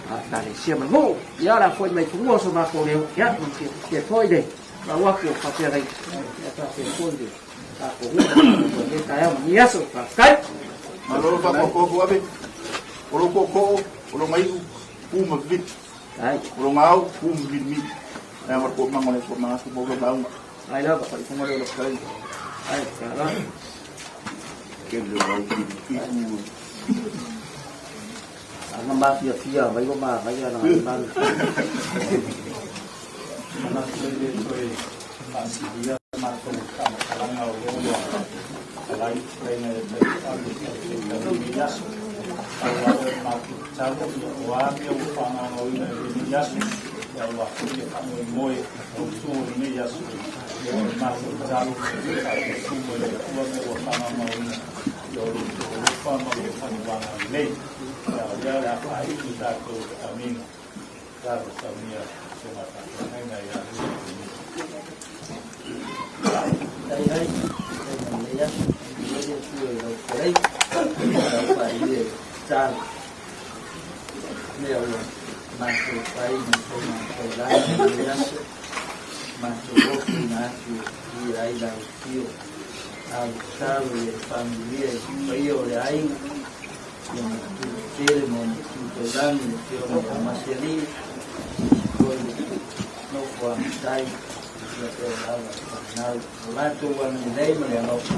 Speaker 3: Ekalesia ma nuu. Ia, o le a foi mai fanua so matou leo, ia, manuia foi le lau atu o faafeagai, ia faapea foi le tatou nuu, lenei taeao ma lenei aso. Faafetai.
Speaker 6: Malo faakoakoa ave, o lou tootoo, o lou gaiu, pu ma vili. O lou gao, pu ma vilivili. Ae ma le toomaga o le Atua ma aso mau lau lauga.
Speaker 3: Ai lava.
Speaker 6: Faaiuga lea o lau fetalaiga.
Speaker 3: Ai, tala.
Speaker 6: Kele o au iu.
Speaker 3: Ana mafiafia mai ua manaia na ngai malu.
Speaker 7: Manatu e le toe faasilia matou faamatalaga o lea ua talai fetalaiga e taifau i lenei aso. Pau lava o le matou tatalo, ia o a mea ua faagaogaoina i lenei aso, ia aua foi le faamoemoe autu o lenei aso, ia o le matou tatalo ia faatautu mai le Atua mea ua faagaogaoina, ia o lo outou alofa ma lo faguaga lelei. Ia o lea o le a faaiu le tatou amiga. Talo saunia susuga faafeagaiga ia Louis Penina.
Speaker 4: Ai ai, ai ma lenei aso, i le Atua i lau fetalaiga, lau faailia i tatalo. Mea ua matou fai ma faiga taulagi i lenei aso, matou ofoina atu i ai lau afio, a o le tatalo ia e faamanuia i le paia o le aiga, i ona tu tele ma ona tu taulagi le afioga ia Masealii, foi le nofo a matai, ia e o lava fanau. O latou agalelei ma le alofa,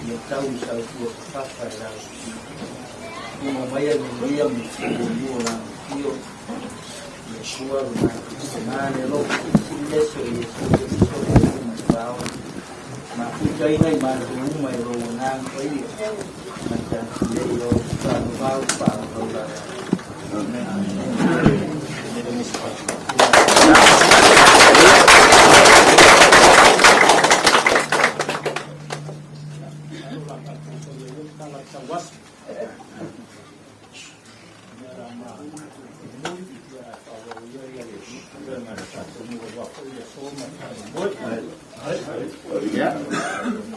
Speaker 4: ia tau i sautua fafafa e lau afio. Uma mai a manuia ma le filemu o lau afio, le Atua lo matou Tama le alofa silisili ese o Iesu Keriso le Alii ma le Faaola. Mafutaina i matou uma e lou Agaga Paia, mai tatou nei o faavavau faavauvau. Amen.
Speaker 3: Ya.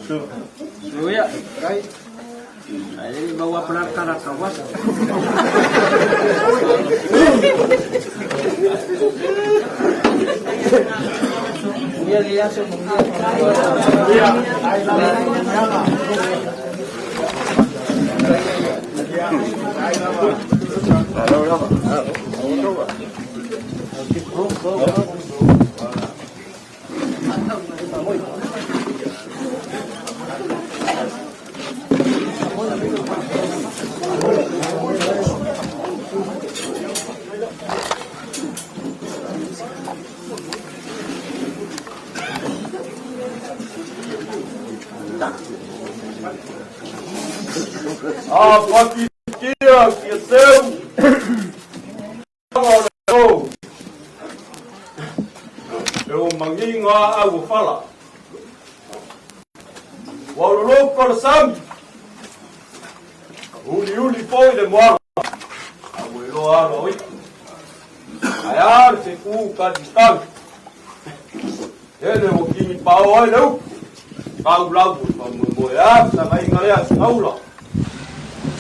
Speaker 3: So, so ya. Kai. Ai le maua pala kala kawas. Ia le aso mo
Speaker 6: ia. Ai la
Speaker 8: A paki kia kia seu. O e o manginga a ua fala. Ua lolopa le sami. Uli uli foi le moaga. A ua iloa alo o ia. Ae a le feku Kalistan. Ele ua kini pao ai le upu. Kau lau o le faamoemoe a fetalaiga lea Sinaula.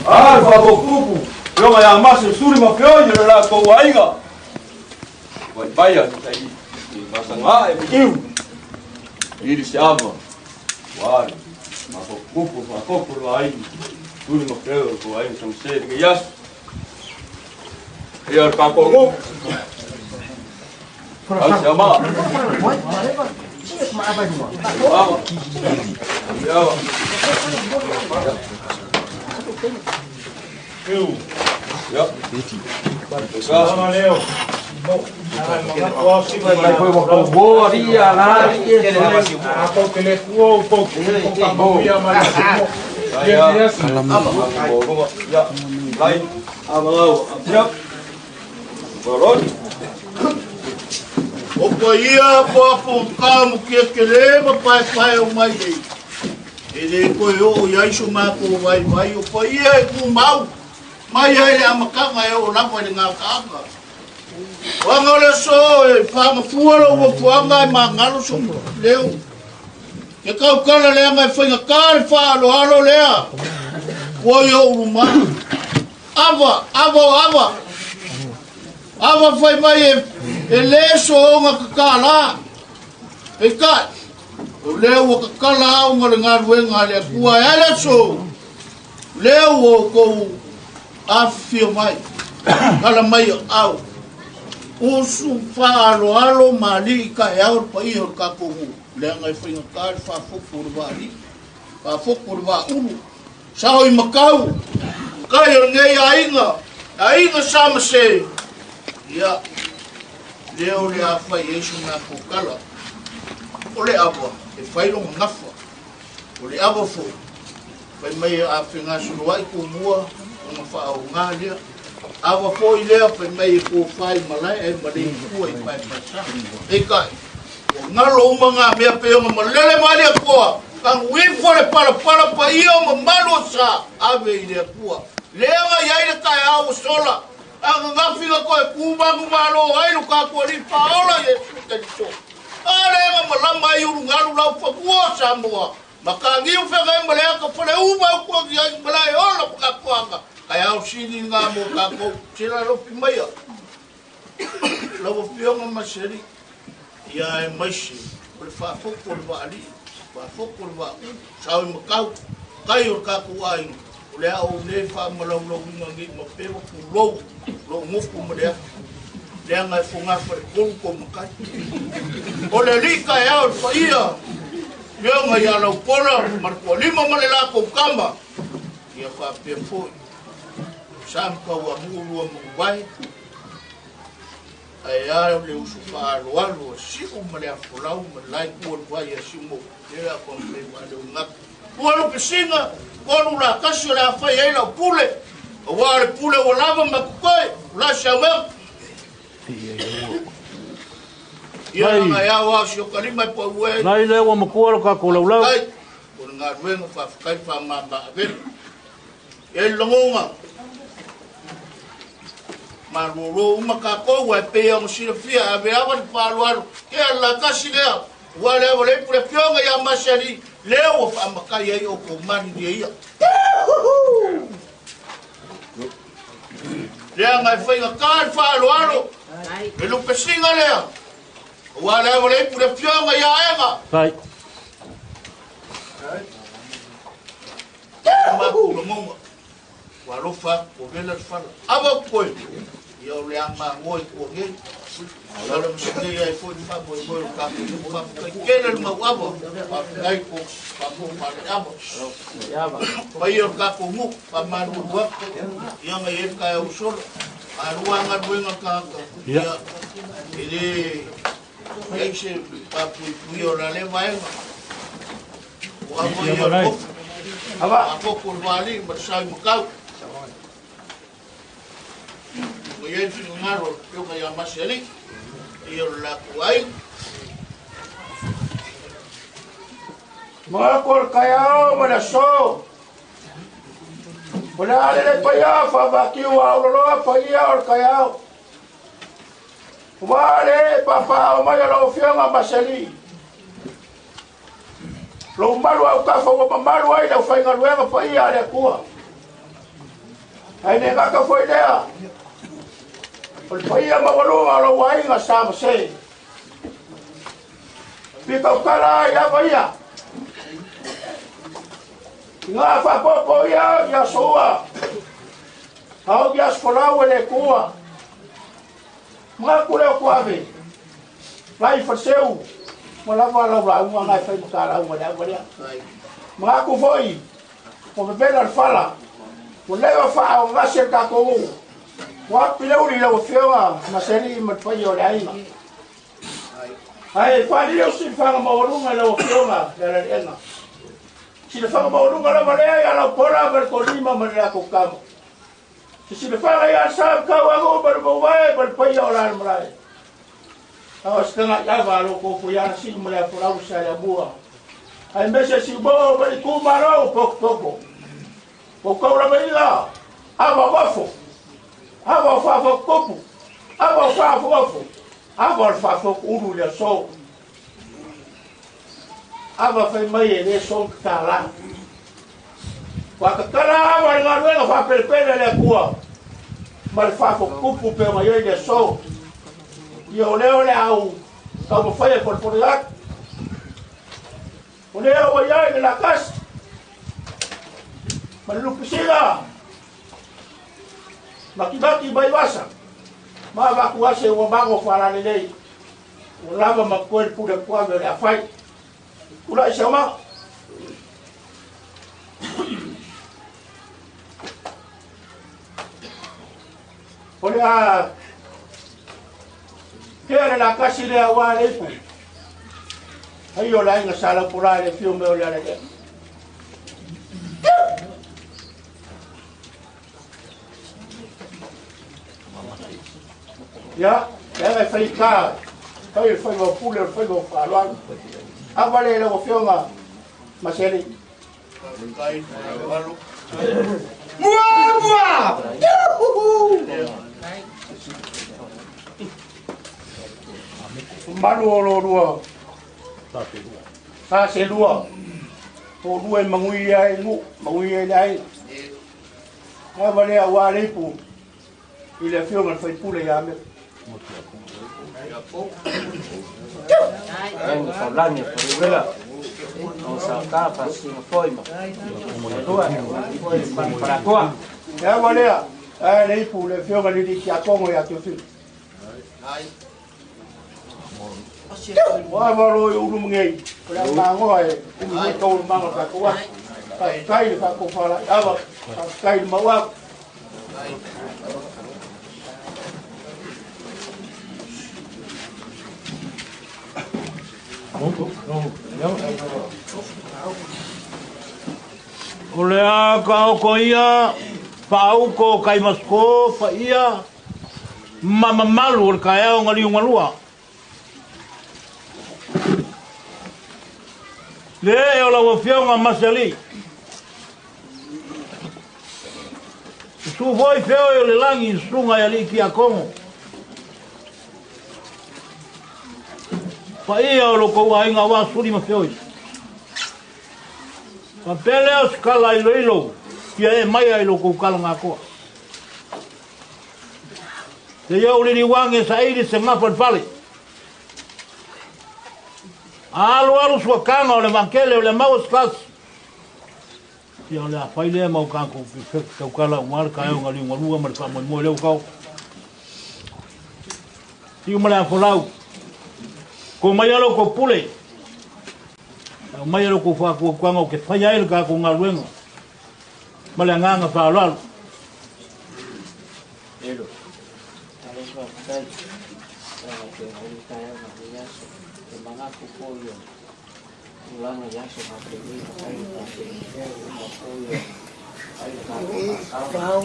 Speaker 8: A le faafotupu, Afioga ia Mase Suli ma Feoi o le latou aiga. Vaivaia ni tai i masaga e miu. Ili se ava. Ua le faafotupu faafofu le aiga. Suli ma Feoi o le tou aiga Samse le aso. Ia le tatou nuu. Au se ama.
Speaker 5: O paia apoapo ka mo ke kele ma paepae o mai nei. E le koe oo i ai so mākou vaivai o paia e kumau mai ai le amataga e oo lava i le gakaaga. O aga o le aso e whaamafua lou ofuaga e magalo so leo. Ke kaukala leaga e faigata le faaaloalo lea ua i ou luma. Ava, ava o ava. Ava fai mai e, e lē soonga kakalā. Peitai, o lea ua kakala aoga le galuega a le Atua e ale aso, lea ua outou afifio mai, kala mai aau. Usu faaaloalo ma alii taeao le paia o le tatou nuu, leaga e faigata le faafofu o le vaalii, faafofu o le vaaulu. Sao i Makau, kai o lenei aiga, aiga sa ma se. Ia, lea o le a fai ai so matou tala. O le ava, e fai lona gafa. O le ava foi, fai mai a fegasoloai tumua, ona faaoga lea. Ava foi lea, fai mai e tofa i malae ae malei fua i paepaesaga. Peitai, Ua galo uma ngā mea pei ona malele mai le Atua, tagu ifo le palapala paia o mamalu o sa, ave i le Atua. Leaga i ai le taeao ua sola, a gagafi na toe ku manumalo ai lo tatou Alii Faaola Iesu Keriso. A leaga malama ai ulugalu lau fanua o Samoa, Mataniu feagai ma le ata fale uma au togi ai malae ola ma katoaga, taeao sili ngā mo tatou, sila lofi maia. Lau Afioga Maseli, ia aemaise o le faafoto o le vaalii, faafoto o le vaaulu, sao i Matau, tai o le tatou aiga, o le a ou nei faamalaulauina nei ma pewa tulou lou nofo ma le afi, leaga e fogafaletolu tou matai. O le alii taeao i le paia, Afioga ia Laupora ma le Toalima ma le latou tama, ia faapea foi sa ma Tauanu'u lua manuvae, ae a le uso faaaloalo a Si'u ma le Afolau ma le la itu o le vai a Si'umou, lea o le a taumafai e faaleuga atu. Ua lupesiga, tolu la tasi o le a fai ai lau pule, aua o le pule ua lava ma totoe, o la se auega. Ia langa e ao ao si o kalima e pau e.
Speaker 7: Nai lea ua matua lo tatou laulau.
Speaker 5: Kai, o le galuega faafetai faamama avele. E lagona malolo uma tatou ae pei ona silafia ave ava le faaaloalo ke ala tasi lea ua le ava le ipu le afioga ia Masialii lea ua faamatai ai outou malilie ia leaga e faigata le faaaloalo le lupesiga lea ua le ava le ipu le afioga ia Ega.
Speaker 7: Vai.
Speaker 5: Matou lagona, ua alofa atu, ua vela le fala. Ava atu koe, ia o le a magoa i tua nei. Ala ma se ai foi le faamoemoe o tatou nuu. Faafetai tele le mau ava, faafetai ko faafofoga faale ava. Paia o le tatou nuu, faamalulu atu, ia na i ai le taeao ua sola. A lua galuega tagata, ia, e le i ai se papuipuia o la lea vaega. Ua ava ia o le kofi.
Speaker 6: Ava. Faaopoopo le vaalii ma le sa i Makau. Ua i ai le finagalo o le Afioga ia Masealii, paia o le latou aiga.
Speaker 5: Manatu o le taeao ma le aso. O le a lele paia faavatiu a auloloa paia o le taeao. Ua le papaaao mai o lau Afioga Masealii. Lou malu autafa ua mamalu ai le aufaigaluega paia a le Atua. Ae le gata foi lea, o le paia maualuga o lou aiga sa mase. Pitautala ai lava ia. I ngā faapopo ia o ia soua, a o ia folau e le Atua. Manatu lea o Tuave, lai faleseu, ua lava lau lauga na e fai ma ta lauga i le ava lea. Manatu foi, ua vevela le fala, ua leva faaaaogagase le tatou nuu, ua api le uli i lau Afioga Masealii ma le paia o le aiga. Ae faaliu silafaga maualuga i lau Afioga Lealaliega. Silafaga maualuga lava lea ia Laupola ma le Tolima ma le latou tama. Se silafaga ia sa tau agu ma le mauvae ma le paia o la le malae. A o se tagai ava a lo kou foi ana siu ma le afolau sa le amua. Ai mese siu mo ma le itumalo o poko. O kau lava ila, ava wafo. Ava o whaafo kupu. Ava o whaafo wafo. Ava o le whaafo ulu le aso. Ava fai mai e le so tatala. Ua tatala ava i le galuega faapelepele a le Atua ma le faafotutupu pei ona i ai le aso. Ia o lea o le a ou taumafai e polepole atu. O lea ua i ai le lakasi ma le lupisiga makimaki mai vasa ma avatu ase ua mago faalalelei ua lava ma totoe le pule atuave o le a fai. Tulai se aumaga. O le a tea le lakasi lea aua le ipu. Ai o le aiga sa laupola i le afio mai o le ala lea. Ia, leaga e fai ta, fai le faiva o pule o le faiva o faaaloalo. Ava le lau Afioga Maseli.
Speaker 8: Mua, mua!
Speaker 5: Malu o lo lua. Sa se lua. O lua e magui ai nu, magui ai le aiga. Ava lea aua le ipu i le afioga i le faipule ia Meka.
Speaker 4: Ai faulagi faluela o sa ka fa singa foi ma lua foi ma falakoa.
Speaker 5: E ava lea, ae le ipu le afioga i le alii tiakono ia Teofilo. Ua ava lo i ulu mangei, o le a magoa e ulu mai taualumaga o le tatou aso. Faafetai i le faatofalai ava, faafetai i le mau ava.
Speaker 8: O le a kaoko ia faauko kaimasiko paia ma mamalu o le taeao galiugalua. Le ee o lau Afioga Masealii. Susu foi feoi o le lagi i susuga i alii tiakono. Paia o lo tou aiga aua Suli ma Feoi. Faapea lea o se tala iloilo fia ee maia i lo tou tala gatoa. Seia ou liliuage saili se gafa i le fale. A alualu suakaga o le vaatele o le maua se tasi. Ia o le a fai lea ma o tatou tautala aua le taeao galiugalua ma le faamoemoe lea ua taoto. Fiu ma le afolau. Ko mai a lo tou pule. Au mai a lo tou faatuatuaga ou te faia ai le tatou galuega ma le agaga faaaloalo.
Speaker 4: Elo. Alo faafetai. Faafetai o le taeao ma lenei aso. E manatu foi o
Speaker 3: Tulaga i aso faapenei ma fai le faapenei uma foi e fai le tatou faatalo.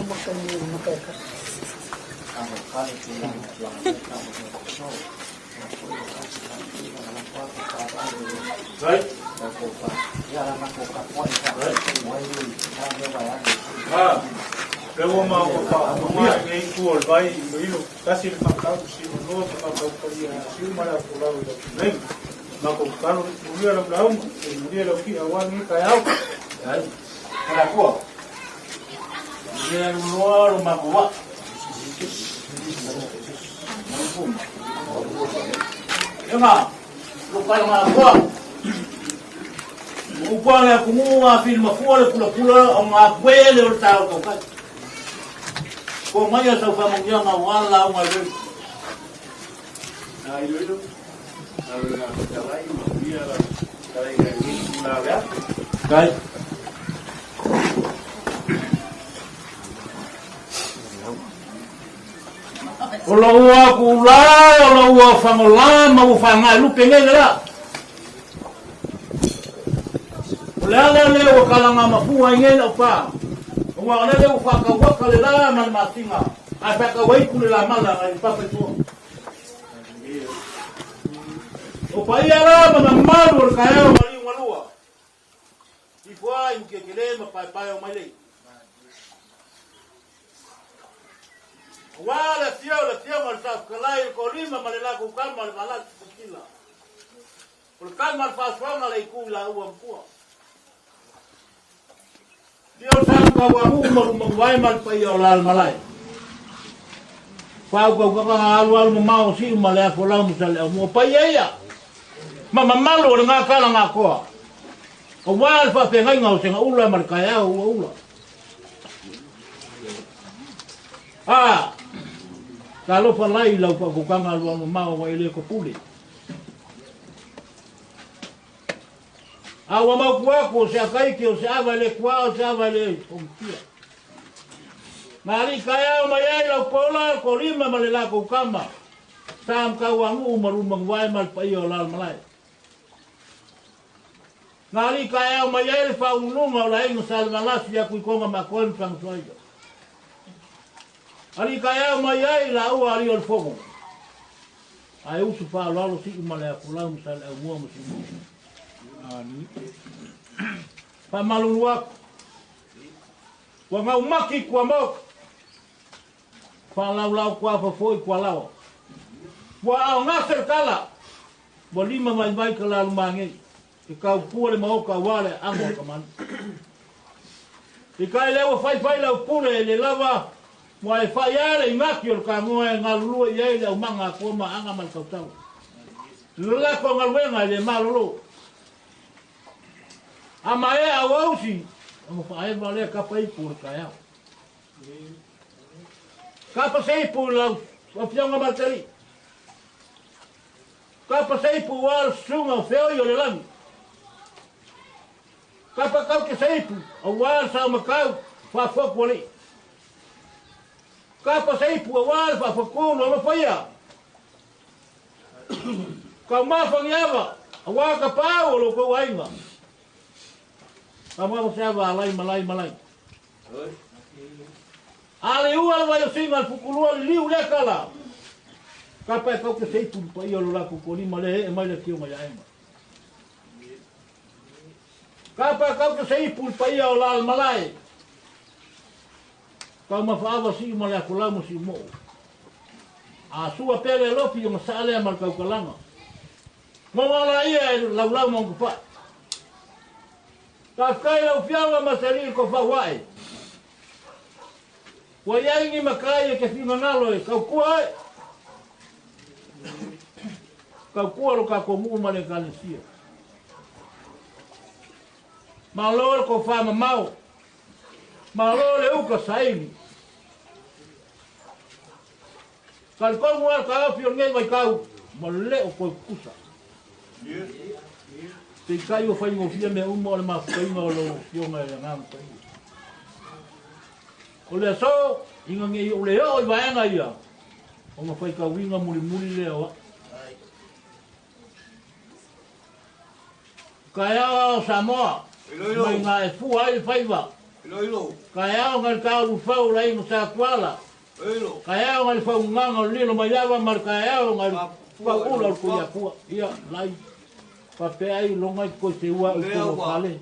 Speaker 3: Faamalokale tulaga o tulaga nei faamoemoe foi o tasi faapena na lafo atu faavae i le tatou fa ia la matou tapuai faamoemoe ai i lea vaeane.
Speaker 9: Lea ua maua faafofoga i lenei itu o le vai iloilo, tasi le faatau, siuloa ma faatau paia ia Siu ma le Afolau i lau tuleiga. Matou tatalo, manuia lau lauga, manuia lau ti'a aua lenei taeao. Malatua, manuia loa lo matou vaa. Ega, lo kai ngā koa. O upu a le atunuu a fili mafua le pulapula o ngā kuele o le tā o taukai. Ko mai a sau whamangianga o ala o ngā reu.
Speaker 6: Nā iloilo, lau ina fetalai, manuia lau fetalaiga i lenei itula o le aso.
Speaker 9: Kai. O lou aku la, o lou afagola ma ua faga e lupe nei le la. O le ala lea ua kalaga mafua ai nei lau pa. Aua o lele ua faakauaka le la ma le masina, ae faakauaipu le lamala nai le papa i tua. O paia la ma mamalu o le taeao maliu galua. Ifo ai mukekele ma paepae o mailei. Aua le afio o le afioga o le Saofetalai o le Toalima ma le latou tama o le Valasi Priscilla. O le tama a le Faasoaga le itu i laua matua. Afio le Samatauanuu ma Lumanuvae ma le paia o Lalmalae. Faautautaga alualu mamao o Siu ma le Afolau ma Saleaumua. Paia ia ma mamalu o le Gakala Gakoa. Aua le faafeagaiga o Segaula ma le taeao ua ula. A, talofa lai i lau faautautaga alualu mamao ua e le topule. A ua mautu atu o se akaiki, o se ava e le tuaa, o se ava e le pogisia. Na alii taeao mai ai lau pola, tolima ma le latou tama, sa Matauanuu ma Lumanuvae ma le paia o Lalomalae. Na alii taeao mai ai le faauluuluga o le aiga Salevalasi ia Tuitoga Makoe ma Fagasuaia. Alii taeao mai ai laua alii o le fono. Ae usu faaaloalo Siu ma le Afolau ma Saleaaumua ma Siumu. Faamalulu atu. Ua gaumaki i Kuamaoka. Faalaulau kuafa foi Kualaoa. Ua aogase le tala. Ua lima vaivai ka lalumagei. E kaupua le maoka aua le aano a kamani. I kai lea ua faifai lau pule e le lava ua e fai a le igaki o le kagoa e galulue i ai le aumaga a kua ma aga ma le tautala. Lako galuega e le malolo. A maea au ausi, ona faaeva lea kapa ipu o le taeao. Kapa se ipu i lau afioga ma le talii. Kapa se ipu ua le susuga o feoi o le lagi. Kapa kau ke se ipu aua le saomakau faafotu alii. Kapa se ipu aua le faafotulu alofaia. Taumafa ni ava, aua ka pau o lo kou aiga. Taumafa se ava alai malai malai. A le ua le vai o singa le fukulua le liu lea kala. Kapa e kau ke se ipu le paia o lo lakou kolima le ee mai le afioga ia Ema. Kapa e kau ke se ipu le paia o la le malae. Taumafa ava siu ma le afolau ma siu moo. A sua pea le alofi ona saa lea ma le taukalaga. Maua la ia e laulau ma ona pa'i. Faafetai lau Afioga ma se alii kofau ae. Ua i ai ni matai e te finagalo e tautua ai. Tautua lo tatou nuu ma le Ekalesia. Malo le tofa mamao. Malo le uka saili. Talitonu lava le taofi o lenei vaitau ua le o toe tutusa. Peitai ua faigofie mea uma o le mafutaina o lau Afioga i le Agaga Paia. O le aso, ina ne i ou le oo i vaega ia, ona faitauina mulimuli lea o au. Taeao ao Samoa, mai ga e fua ai le faiva. Taeao nai le taulufau o le aiga Sa Tuala. Taeao nai le faugagaga o le lilo mai lava ma le taeao nai le fauula o le Tuiatua. Ia, lai, faapea ai loga i toe seua au i totonu o fale.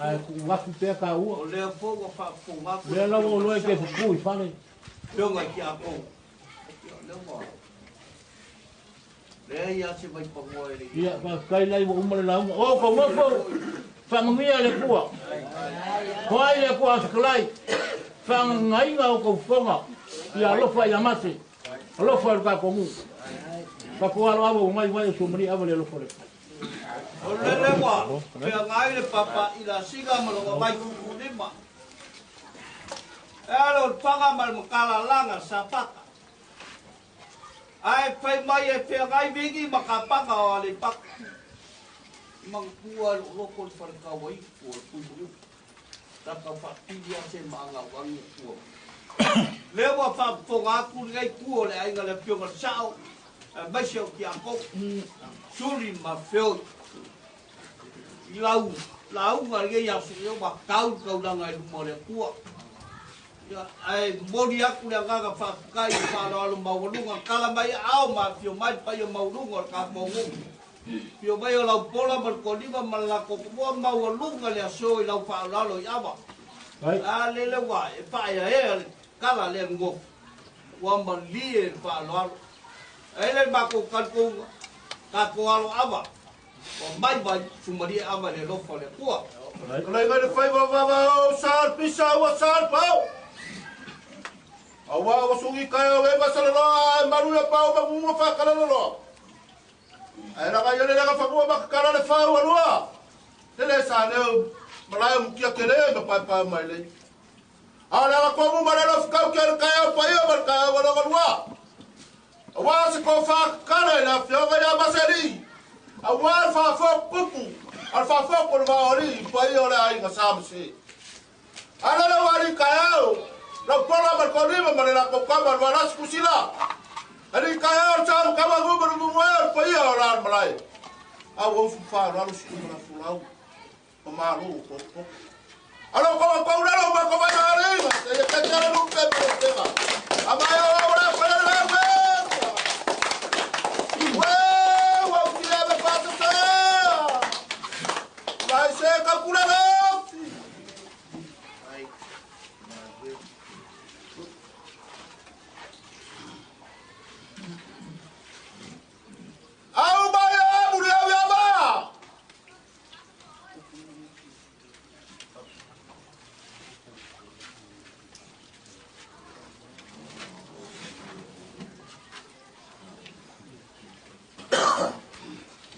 Speaker 9: Ae tuu atu pea taua. O lea lava ua iloa e te fufu i fale. Ia, faafetai lai ua uma le lauga. O tauofo, faamanuia le Atua. Hoai le Atua fetalai, faagagaina o tou fofoga, ia alofa ia mate, alofa i le tatou nuu. Tatou alo ava ua nai vai o suamalie ava le alofa o le Atua.
Speaker 10: O lele ua feagai le papa i la siga ma lona vai tuutuulima. E ala o le paga ma le makalalaga sapaka. Ae fai mai e feagai vigi ma kapaga o Aleipata. I manatua e loo loto le faletaua ipu o le Puimuliu. Tata faapili a se maagauagi e tua. Lea ua faafofoga atu lenei itu o le aiga le Afioga i le Sao aemaise o Tiakono, Suli ma Feoi i lau lauga i lenei aso, ia ua tau le taulaga i luma o le Atua. Ia, ae momoli atu le agaga faafetai i le faaaloalo maualuga, tala mai aao ma afio mai le paia maualuga o le tatou nuu. Afio mai o Laupola ma le Tualima ma le latou tomoa maualuga le aso i lau faaaloalo i ava. A lele ua e faaeaea le tala lea nofo, ua malie le faaaloalo. Ae le matou talitonuga, tatou alo ava, ua mai vai sumalie ava i le alofa o le Atua.
Speaker 6: Kalaiga i le faiva vava o sa le pisa ua sa le pao. Aua ua sugi kai o e vasalaloa e malu ia pao ma mumu whakalaloa. Ae laga ia le laga whakua makakala le whau alua. Lele sa leo malae mukia ke le ma pai pai mai le. A le aga komu ma le lofu kau ke le kai au pai o ma le kai au aloga lua. Aua se ko whakakala i la fioga ia maseri. Aua le whaafo pupu. A le whaafo ko le waori i pai o le ainga sa mase. A le le wari kai au. Lau pola ma le konima ma le lako kama le walasi kusila. Ali kai au sa ma kama ngu ma le mumu e o le pai o la malae. Au au fufa lo alo siku ma la fulau. O malu ko ko. Alo ko ko ula lo ma ko vai ma le ma. E ka tara lu pe pe pe ma. Ama yo o la pa la we. We wa u tira me pa ta ta. Vai se ka kula lo. Au mai a muri au ia ma.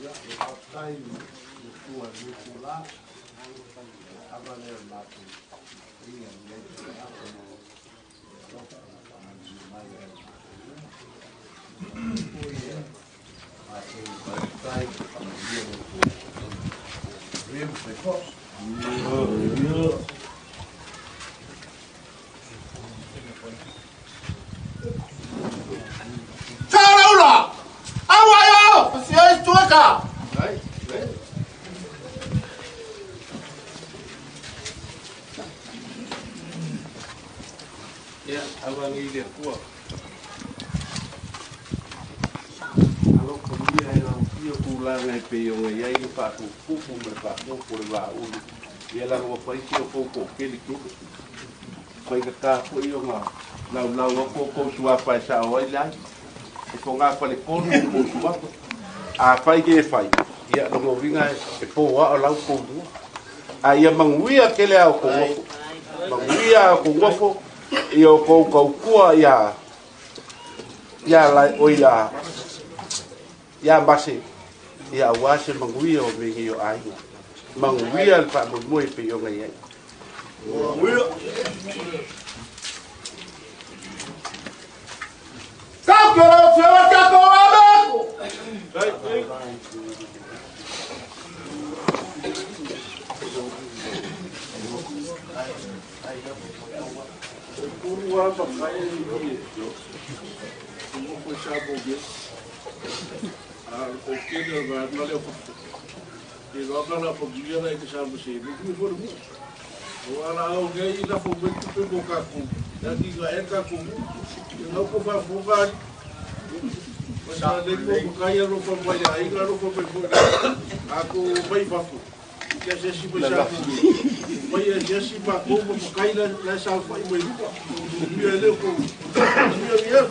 Speaker 5: Ia, e faafetai i le Atua i lenei itulā, ava lea o le matou iga i lenei taeao ona o le alofa ma le faamanuia mai ai i matou uma. Ia foi matou faafetai i le faamanuia o le Atua. Manuia ma soifua.
Speaker 6: Taraula! Au ai au! Si ai tuaka!
Speaker 11: Ia, avangi le Atua. Alofagia e lau fia tulaga e pei ona i ai le faapupupu ma le faapupu le vaulu. Ia laga ua fai si o kou toʻatele tele. Faigata foi ona laulau atu o kou suafa e sao ai le ai. E fogafale tonu o kou suafa. A fai ke e fai, ia lona uiga e poā o lau kou lua. A ia manuia tele a o kou ofo. Manuia a o kou ofo, ia o kou kaukua ia ia la o ia ia mase ia auā se manuia o mea nei o aiga. Manuia le faamoemoe pei ona i ai.
Speaker 6: Manuia. Kau ke ora fioga ka ko ameko.
Speaker 11: Tolu lava ma fai e i mo foi sa mo ge. A o tele o va na le o fafo.
Speaker 9: Ke loa ka la familia la e te sa ma se ni ku fo mu. O ala au nei la fo me tupe mo ka ku. Ya ki ga e ka ku. Ke ko fa fo ka. Ma sa le ko ko ka ia ro fo mai ai ga ro fo mai fo. A ko mai fa fo. Ke se si mai sa ku. Mai e se si pa ko mo kai la la sa fa i mai lupa. Mi e le ko. Mi e mi e.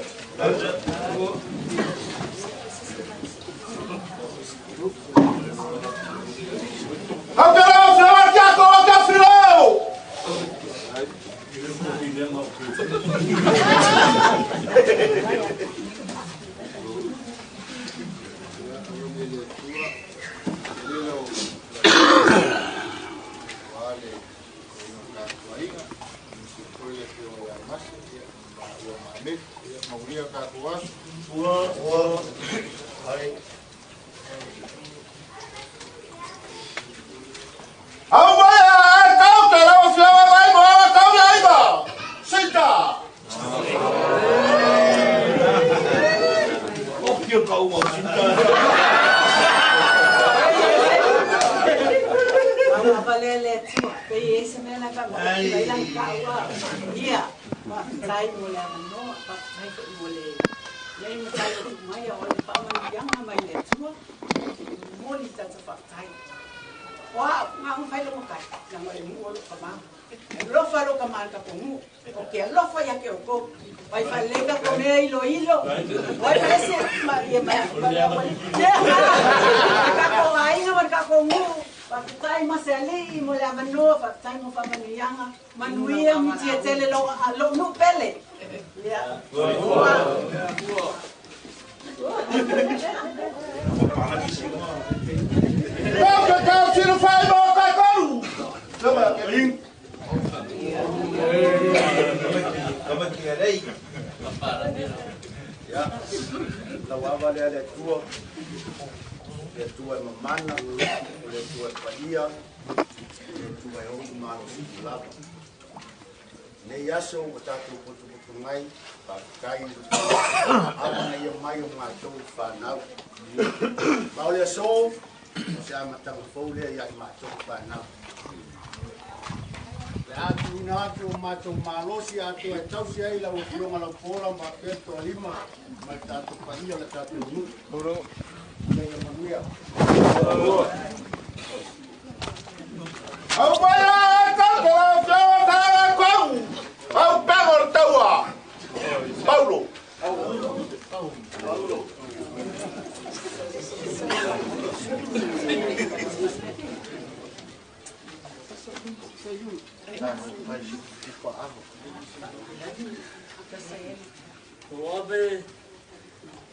Speaker 12: O ave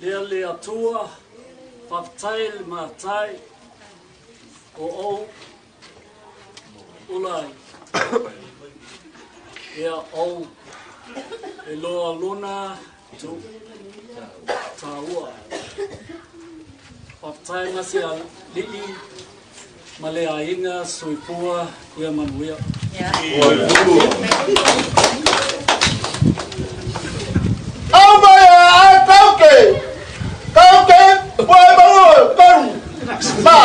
Speaker 12: lea le atua, whaftai le matai, o ou ulai. Ea ou e loa lona tu tāua. Whaftai masi a lii ma le ainga soifua ia manuia.
Speaker 6: Au mai a kauke. Kauke, pua mau kau. Ma.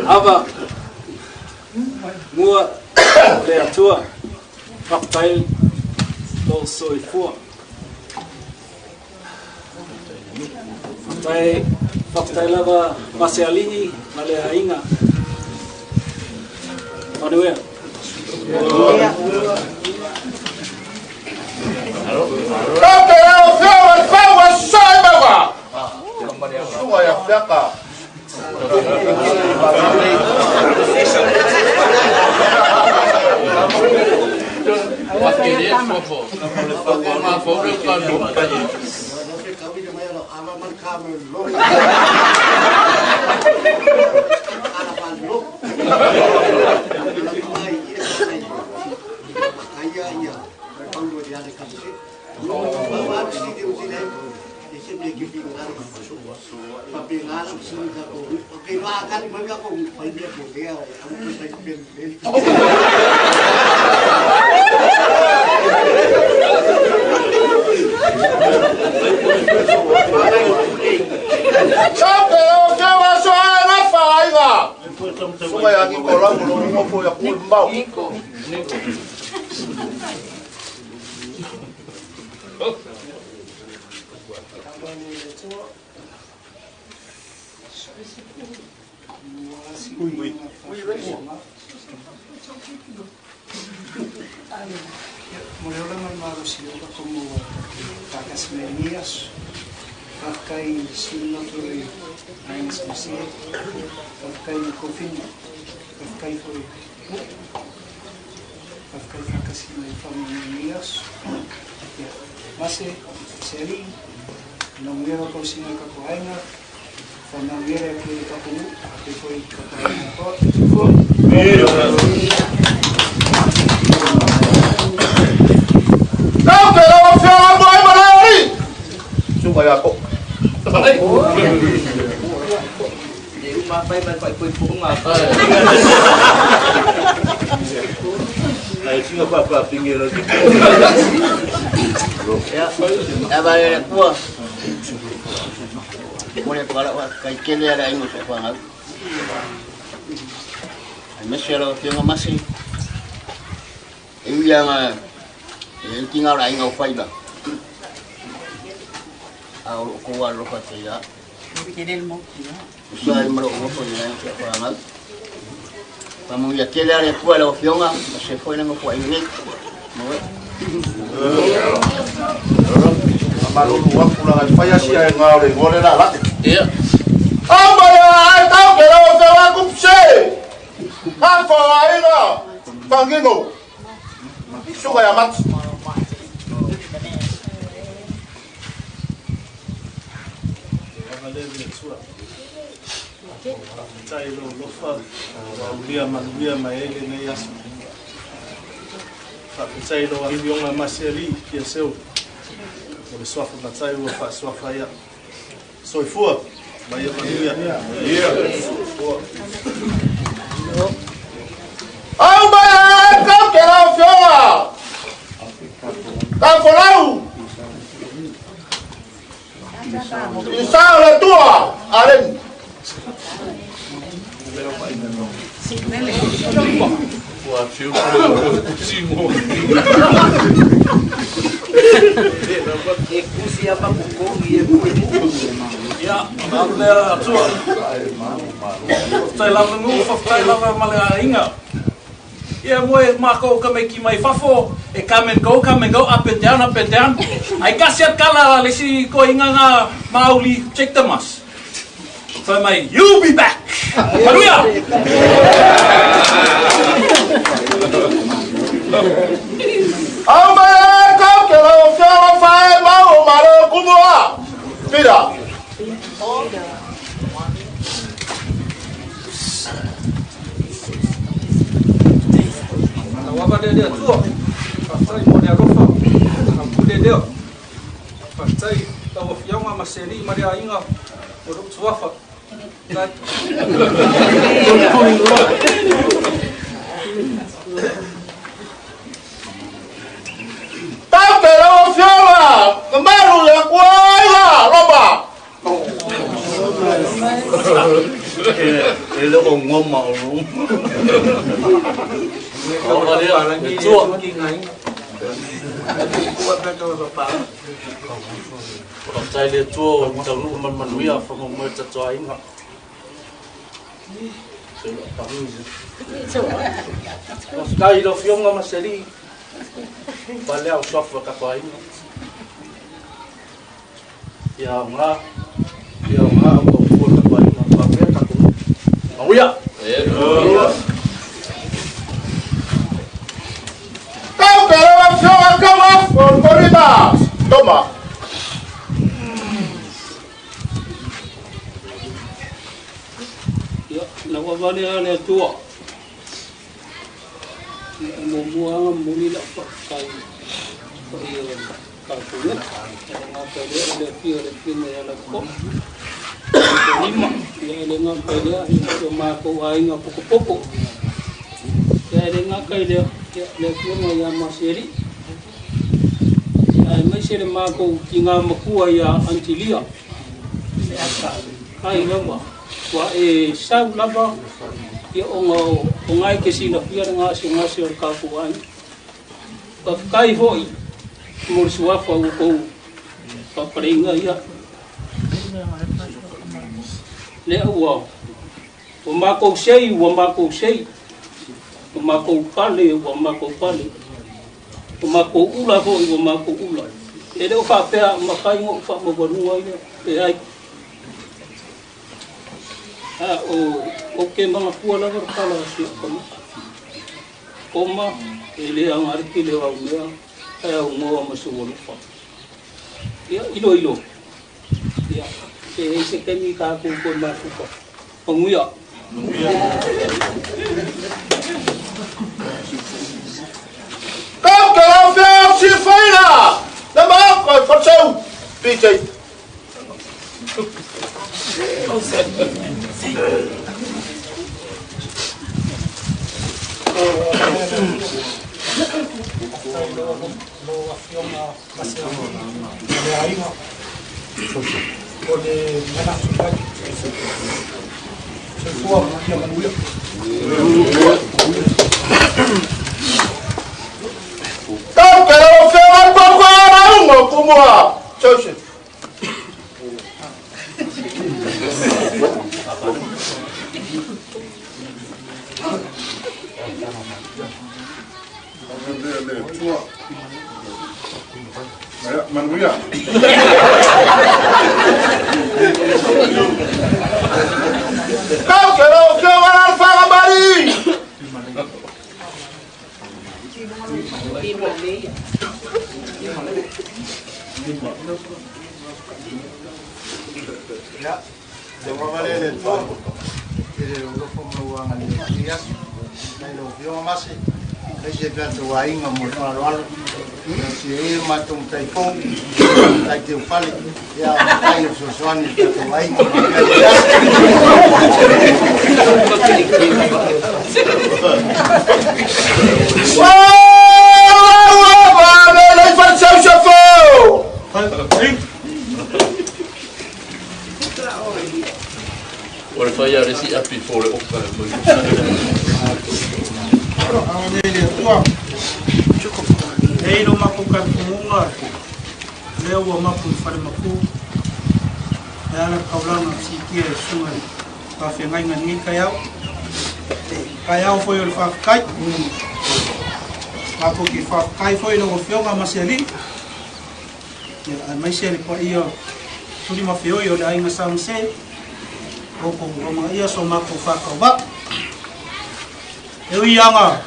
Speaker 12: Ava mua le atua whaftai lo soifua. Whaftai whaftai lava mase ali'i ma le ainga. Manuia.
Speaker 6: Kauke au fiawa paua sai maua. Sunga ya fiaka.
Speaker 13: Mo le olaga ma le malosi o tatou maua faatasi mai i lenei aso. Faafetai i le sui usufono o le Aiga Simasia, faafetai i Kofini, faafetai foi i Pu'u, faafetai faatasi mai i faamoemoe i lenei aso. Ia, Mase, Sealii, manuia lau tausiga i le tatou aiga, faamanuia le Atua i le tatou nuu, faapea foi i le tatou aiga atoa. Soifua.
Speaker 6: Tau te lau afioga mo ai ma le alii. Suka ia ko.
Speaker 11: Ai singa papa pingi lo.
Speaker 14: Ia, e va le tua. Mo le pala wa kai kele ala ingo so fa ngau. Ai mese lau afioga Masi. E ui anga e tinga la inga o faila. A o ko wa lo fa te ya. Usa ai maro o fo ni ai fa ngau. Pa mo ia tele ale tua lau afioga, ma se foi na mo ai nei. Mo e.
Speaker 6: Malulu aku la ngai fai asia e ngā le ngole la la.
Speaker 9: Ia.
Speaker 6: Au mai ai tau ke lau afioga kupse. Hafa aiga. Fangino. Suka ia mati.
Speaker 2: Faafetai lou alofa ua aulia manuia mai ai lenei aso. Faafetai i lau Afioga Masialii Piaseu mo le suafa matai ua faasuafa ai au. Soifua ma ia manuia. Soifua.
Speaker 6: Au mai ai tau ke lau afioga. Tau folau. I sa o le tua. Aren.
Speaker 11: Ua fiu ko kusi mo.
Speaker 12: Ia, na lea Atua. Faafetai lava nuu, faafetai lava ma le aiga. Ia mo e mākou ka meiki mai fafo, e come and go, come and go, up and down, up and down. Ai kasi at kala le si ko inga ngā Māori check the mas. Fai mai, you'll be back! Manuia!
Speaker 6: Au mai ai tau ke lau afioga fae mau o malo kumua. Pira.
Speaker 15: Lau ava lea le Atua, faafetai mo le alofa ma pule lea. Faafetai lau Afioga ma Seli ma le aiga o lou tuafa. Tai.
Speaker 6: Tau ke lau afioga, mamalu ia kuaiga, Roma.
Speaker 11: E le o ngoma o lo.
Speaker 7: Faafetai le Atua ua taunuu ma le manuia faamoemoe tatou aiga. Faafetai i lau Afioga ma Seli, palea o suafa o tatou aiga. Ia aoga, ia aoga au tautua tatou aiga, faapea tatou nuu. Manuia!
Speaker 6: Tau ke lau afioga kau afo Korima. Toma.
Speaker 12: Ia, na ua vale a le Atua. Ia, e muamua lava momoli lau faafetai i le paia o le tatou nuu. E le gata i lea o le afio o le Afioga ia Laupoko,
Speaker 16: lima. Ia e le gata i lea, ia si o matou aiga potopoto. Ia e le gata i lea, ia le afioga ia Masialii. Ia aemaise le matou tina matua ia Antilia. Faafetai lava, ua e sau lava ia ona o na e te silafia le gasegase o le tatou aiga. Faafetai foi mo le suafa ua tou faapaleina ia. Lea ua ua matou sei, ua matou sei, ua matou pale, ua matou pale, ua matou ula foi, ua matou ula. E le o faapea mafai ona ou faamaualuga ia, leai. A o ou te manatua lava le tala a si ou tama. Koma, e le aoga le tele o au mea, ae aunoa ma sou alofa. Ia, iloilo. Ia, pe i ai se taimi tatou toe mafuta. Manuia.
Speaker 6: Kau te rau pea o si whaira! Na maa koe whatsau! PJ.
Speaker 17: Lau Afioga Masialii ma le aiga, o le manatu mai, soifua ma ia manuia.
Speaker 6: Kau te rau pea o Papa Kumua! Joseph. Manuia. Kau te rau pea o Whakamari!
Speaker 5: Ia, le ua le le Atua, i le alofa ma lou agalelei i lenei aso. Faafetai i lau Afioga Mase, aemaise le tatou aiga mo le faaaloalo. Ia silia ia le matou matai fou, matai teufale, ia o matai o fesoasoani i le tatou aiga. Manuia lenei aso.
Speaker 11: O le fai a le isi api fo le oka e mai.
Speaker 17: Agalelei le Atua. E i lo matou talitonuga, lea ua mapu i Falemapu, e ala le taulaga siitia e susuga i faafeagaiga i lenei taeao. Taeao foi o le faafetai. Matou te faafetai foi i lau Afioga Masialii, aemaise le paia tuli ma feoi o le aiga Samasē, o kou amanaia so matou faatauvaa. E ui aga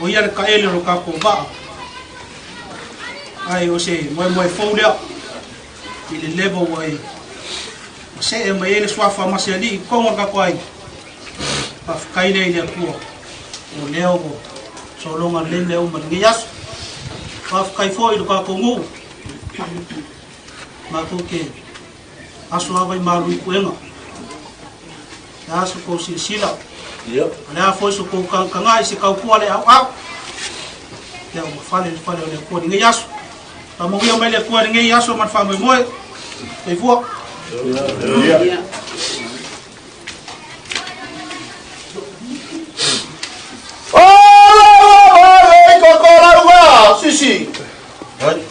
Speaker 17: o ia le taele o lo tatou vaa, ae o se moemoe fou lea i le level ua e see mai ai le suafa a Masialii i totonu o le tatou aiga. Faafetai lea i le Atua o lea ua sologa lelei mea uma i lenei aso. Faafetai foi i lo tatou nuu, matou te aso lava i malu i puega. Le a so tou silasila, o le a foi so tou tagataga i se tautua le auau. Ia ua fale le fale o le Atua i lenei aso. Faamanuia mai le Atua i lenei aso ma le faamoemoe. Soifua.
Speaker 6: Yeah. Sisi.
Speaker 8: Hai.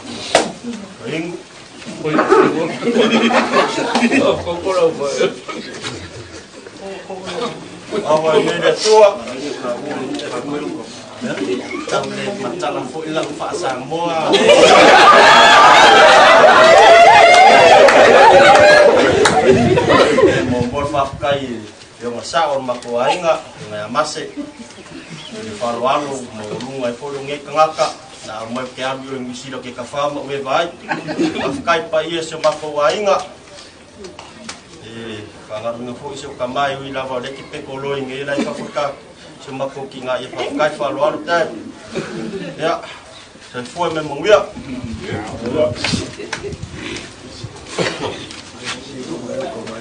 Speaker 8: Ingu.
Speaker 2: Awa i le Atua. Tau le matala foi lau faa-Samoa. E muamua le faafetai i le afioga sao o le matou aiga, afioga ia Mase, i le faaaloalo maualuga ai foi lou nei tagata, na aumai ou te alu i o i Niu Sila ke kafā ma ou eva ai. Faafetai paia i si o matou aiga. E faagaluega foi si ou tama e ui lava o lea ke peko loa i nei la i fafo ka si o matou tina ia faafetai faaaloalo dad. Ia, soifua me manuia.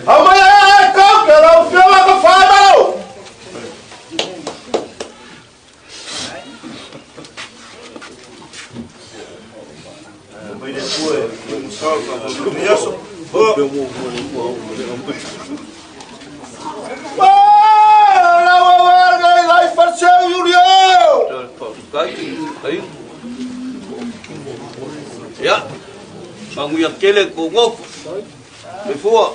Speaker 6: Aumai ai kau ke lau fioga ka whaimau.
Speaker 10: Ia, manuia tele kou nofo. Soifua.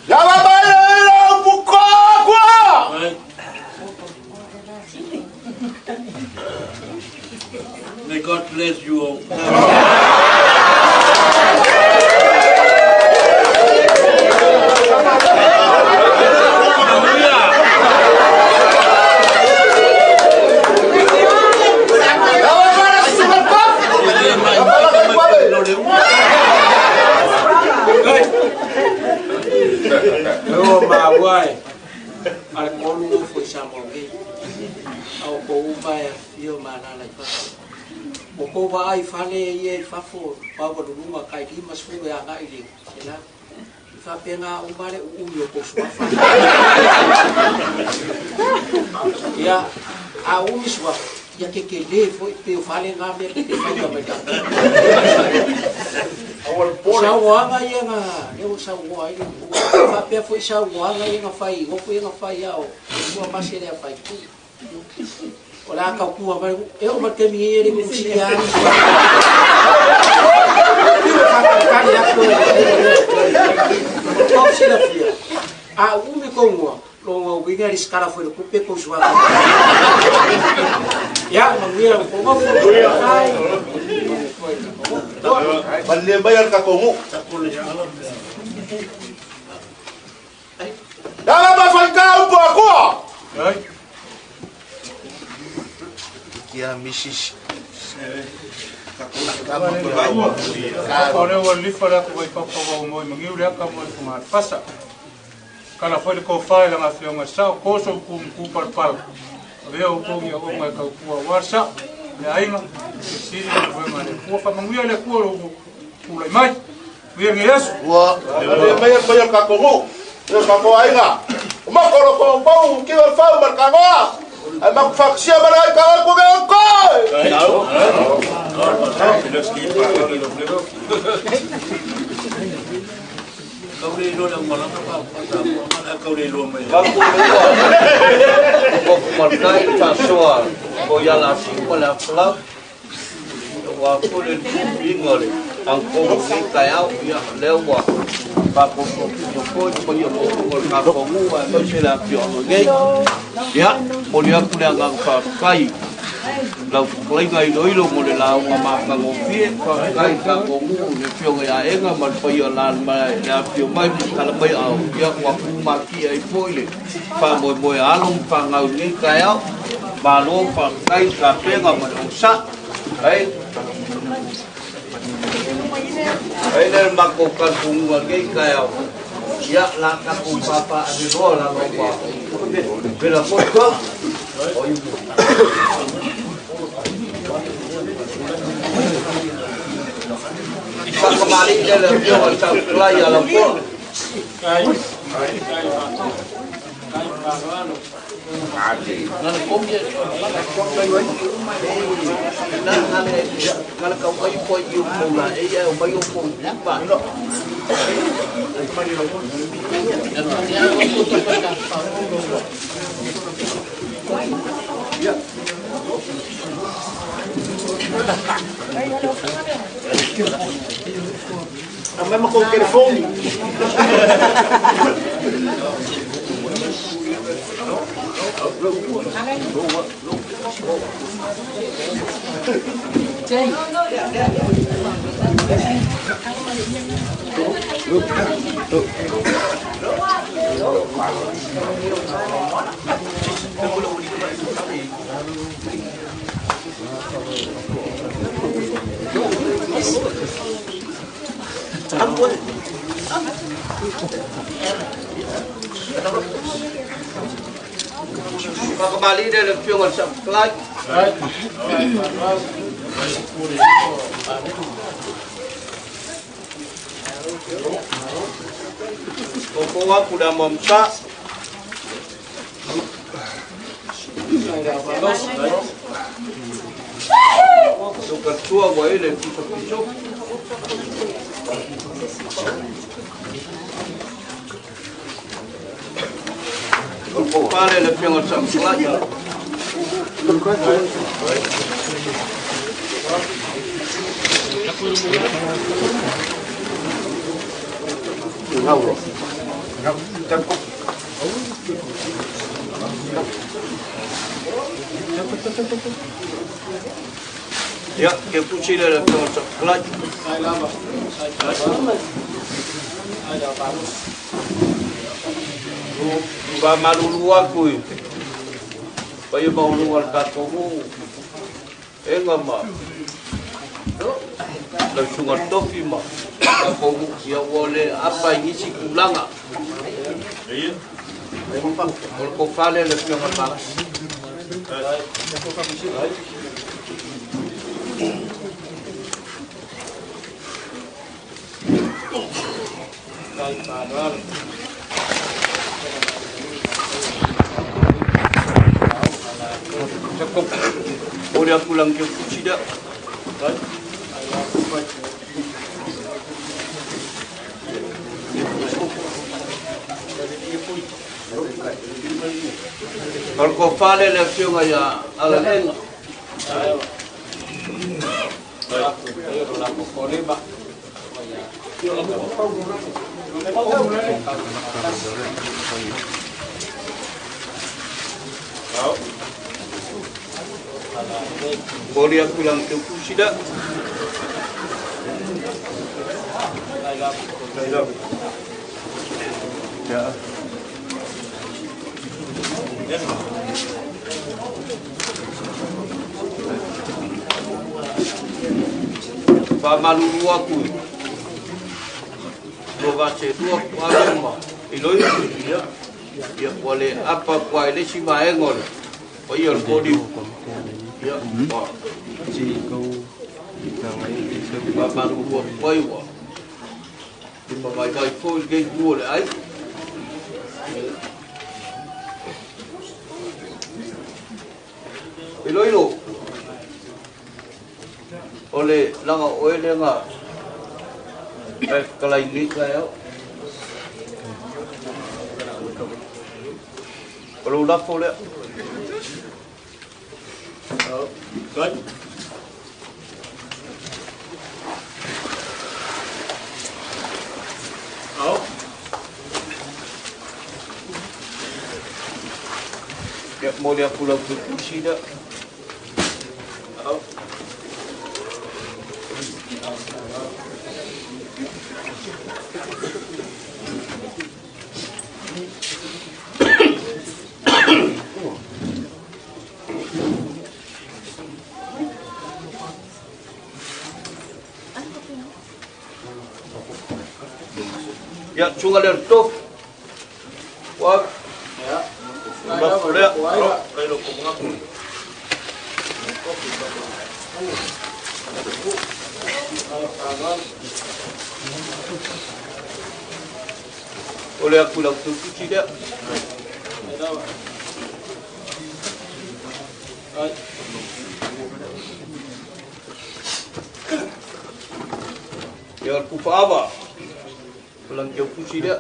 Speaker 6: Lava mai le lau pukakua!
Speaker 16: May God bless you all.
Speaker 3: Ua maua e a le kolu ofo i Samoa nei. A o kou uma e afifio ma alaala i fafo. Ua kou vaai i fale ia i fafo, maualuluga tai 50 e agai i le 100. E faapena uma le uumi o kou suafa. Ia, a uumi suafa, ia tetele foi pei o fale na mea ke te faia mai tatou. O saunoaga ia na, lea ua saunoa ai le ua faapea foi saunoaga ia na fai, nofo ia na fai a o ua mase lea fai tu. O le a tautua mai, e oo mai le taimi nei e le kusia lava ni suafa. Faatalitali atu e tou silafia, a uumi tou igoa, lona uiga e resitala foi i le tupe tou suafa. Ia, manuia le fono. Ai.
Speaker 6: Malie mai le tatou nuu. Lava ma faigā upu a Atua.
Speaker 5: Kia Mrs.
Speaker 15: O lea ua lilifa le atu Vaipapa ua umoi magiu le aka mo le fogaale fasa. Kala foi le tofa i lana afioga sao toso upu mutu palapala. Avea outou ni auauna e tautua aua le sao, le aiga, le sili ma le galuega a le Atua. Faamanuia le Atua i lou tulai mai. Manuia lenei aso.
Speaker 6: Ua malie mai le paia o le tatou nuu, le tatou aiga. O mako lo kou pau, kio e fau ma le kanoa. Ae maku whakasia ma le ai ka oe kore o koe!
Speaker 16: Kau le iloa le aumalaga pa pa Samoa ma le kau le iloa mai.
Speaker 10: Vaku lua o Kumalkai faasoa o ia Lasiu ma le Afolau. Ua foi le filifiliga o le ankolo o lenei taeao, ia lea ua faapotopoto foi le paia maualuga o le tatou nuu aemaise le afioaga nei. Ia, momoli atu le agaga faafetai i lau fetalaiga iloilo mo le lauga matagofie. Faafetai i le tatou nuu i le afioga ia Ega ma le paia o le afifio mai ma tala mai ao, ia ua tumatie ai foi le faamoemoe a alo ma fanau i lenei taeao. Malo faafetai i le tapena ma le onosai. Ai ai le matou talitonuga i lenei taeao, ia la tatou papa ave loa lalo ma pela foi toa. Faakamalii lea le afioga i le Tautalai ia Lautoa.
Speaker 6: Aumai ma kou telefoni.
Speaker 10: Whakamali le le afioga i le Saofetalai. Koko aku le amoamusa. Tukatua ua ele pisopiso. O le kopale le afioga i le Samosalai. Ia, ke pusi le le afioga i le Samosalai. Faamalulu atu i paia maualuga o le tatou nuu, Ega ma lau susuga Tofi ma tatou nuu, ia ua le apa i nisi tulaga. O le tofa lea i le Afioga i le Valasi. Ore aku lang ke kusi dah. O le kofale le afioga ia Alalega. Boli aku lang ke kusi dah. Ya. Faamalulu atu i lua vase lua kualu ma iloilo ia ia ua le apa kua i le isi vaega o le paia o le koliu ia ua faamalulu atu ai ua lima vaivai foi lenei itu o le ai. Iloilo o le laga o oe lea na fetalai nei taeao. O lou lafo lea. Ia, mo le atu lau tutusi lea. Ia, tsunga lea le tofu. Ua. Lafo lea. Kai lo komongaku. O le aku lau tutusi lea. Ia, o le kufaava. O lang keu pusi lea.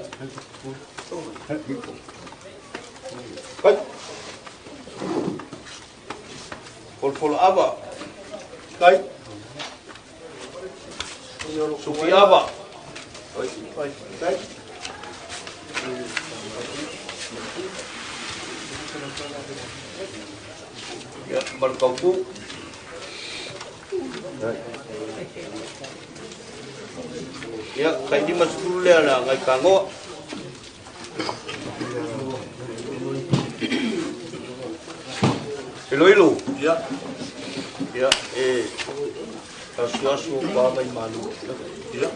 Speaker 10: Kai. Folfola ava. Kai. Sufi ava. Ia, ma le kaupu. Ia, kai 50 lea la ngai kangoa. Iloilo. Ia. Ia, e asuasu pa mai malu. Ia,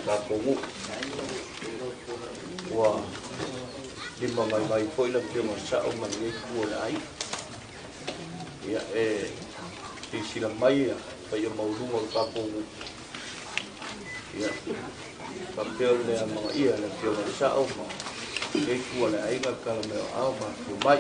Speaker 10: tatou ua lima mai mai foi la afioga sao ma lenei itu o le ai. Ia, e silasila mai ia paia maualuga o le tatou. Ia,
Speaker 11: Faapea o le amanaia e le Afioga i le Sao ma lenei itu a le aiga le tala mai o aao ma afio mai.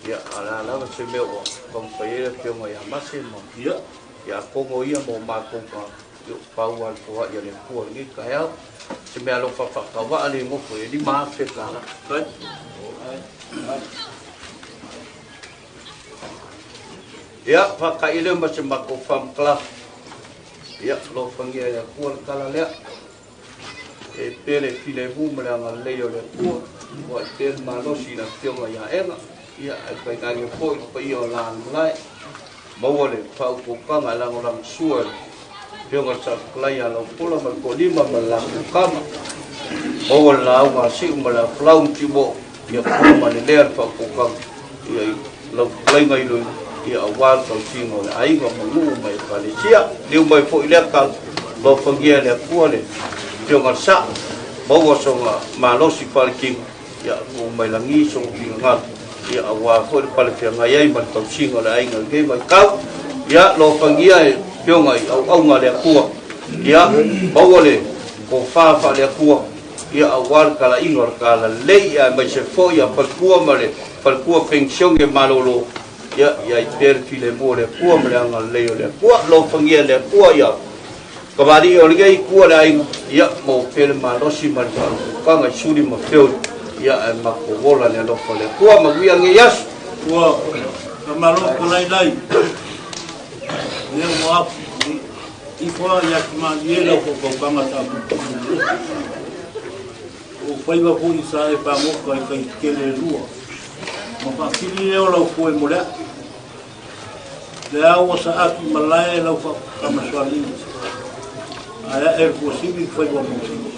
Speaker 11: Ia, a o le a lava se mea ua taumafai ai le Afioga ia Mase ma ia Kogo ia mo matou tagata, ia ua pau lava le foai a le Atua i lenei taeao. Se mea alofa faatauvaa le nofo e $5,000. Ia, faata'i lea ma se matou faamatalaga. Ia, alofagia e le Atua le tala lea. E pea le filemu ma le agalelei o le Atua, ua i pea le malosi i le afioga ia Ega, ia, ae tainane foi le paia o la le malae. Maua le faautautaga e lagolagosua e le afioga i le Saofetalai ia Laupola ma le Toalima ma le latou tama. Maua le lauga a Siu ma le Afolau ma Tiumoo, ia pua ma lelea le faautautaga, ia i lau fetalaiga iloilo, ia aua le tausiga o le aiga ma nuu ma Ekalesia. Liu mai foi lea tala, alofagia e le Atua le afioga i le Sao, maua sona malosi faaletino, ia tuu mai lagi sona finagalo, ia aua foi le palefeagai ai ma le tausiga o le aiga i lenei vaitau. Ia alofagia e afioga i auauna a le Atua, ia maua le tofa faale-Atua, ia aua le talaiga o le talalelei, aemaise foi ia faletua ma le faletua penisione malolo, ia i ai pea le filemu o le Atua ma le agalelei o le Atua. Alofagia e le Atua ia kamali'i o lenei itu a le aiga, ia maua pea le malosi ma le faautautaga i suli ma feoi, ia ae matou ola i le alofa o le Atua. Manuia lenei aso.
Speaker 9: Ua faamalo talailai lea ua afu ifo a ia malie lau faukaukaga sa puupuu. O faiva foi sa e pagoka i tai tele e lua. Ma faasili lea o lau foe mo le aʻe. Le a ua saaki malae lau faamasualii. Ae aʻe le fuasili le faiva mo sili.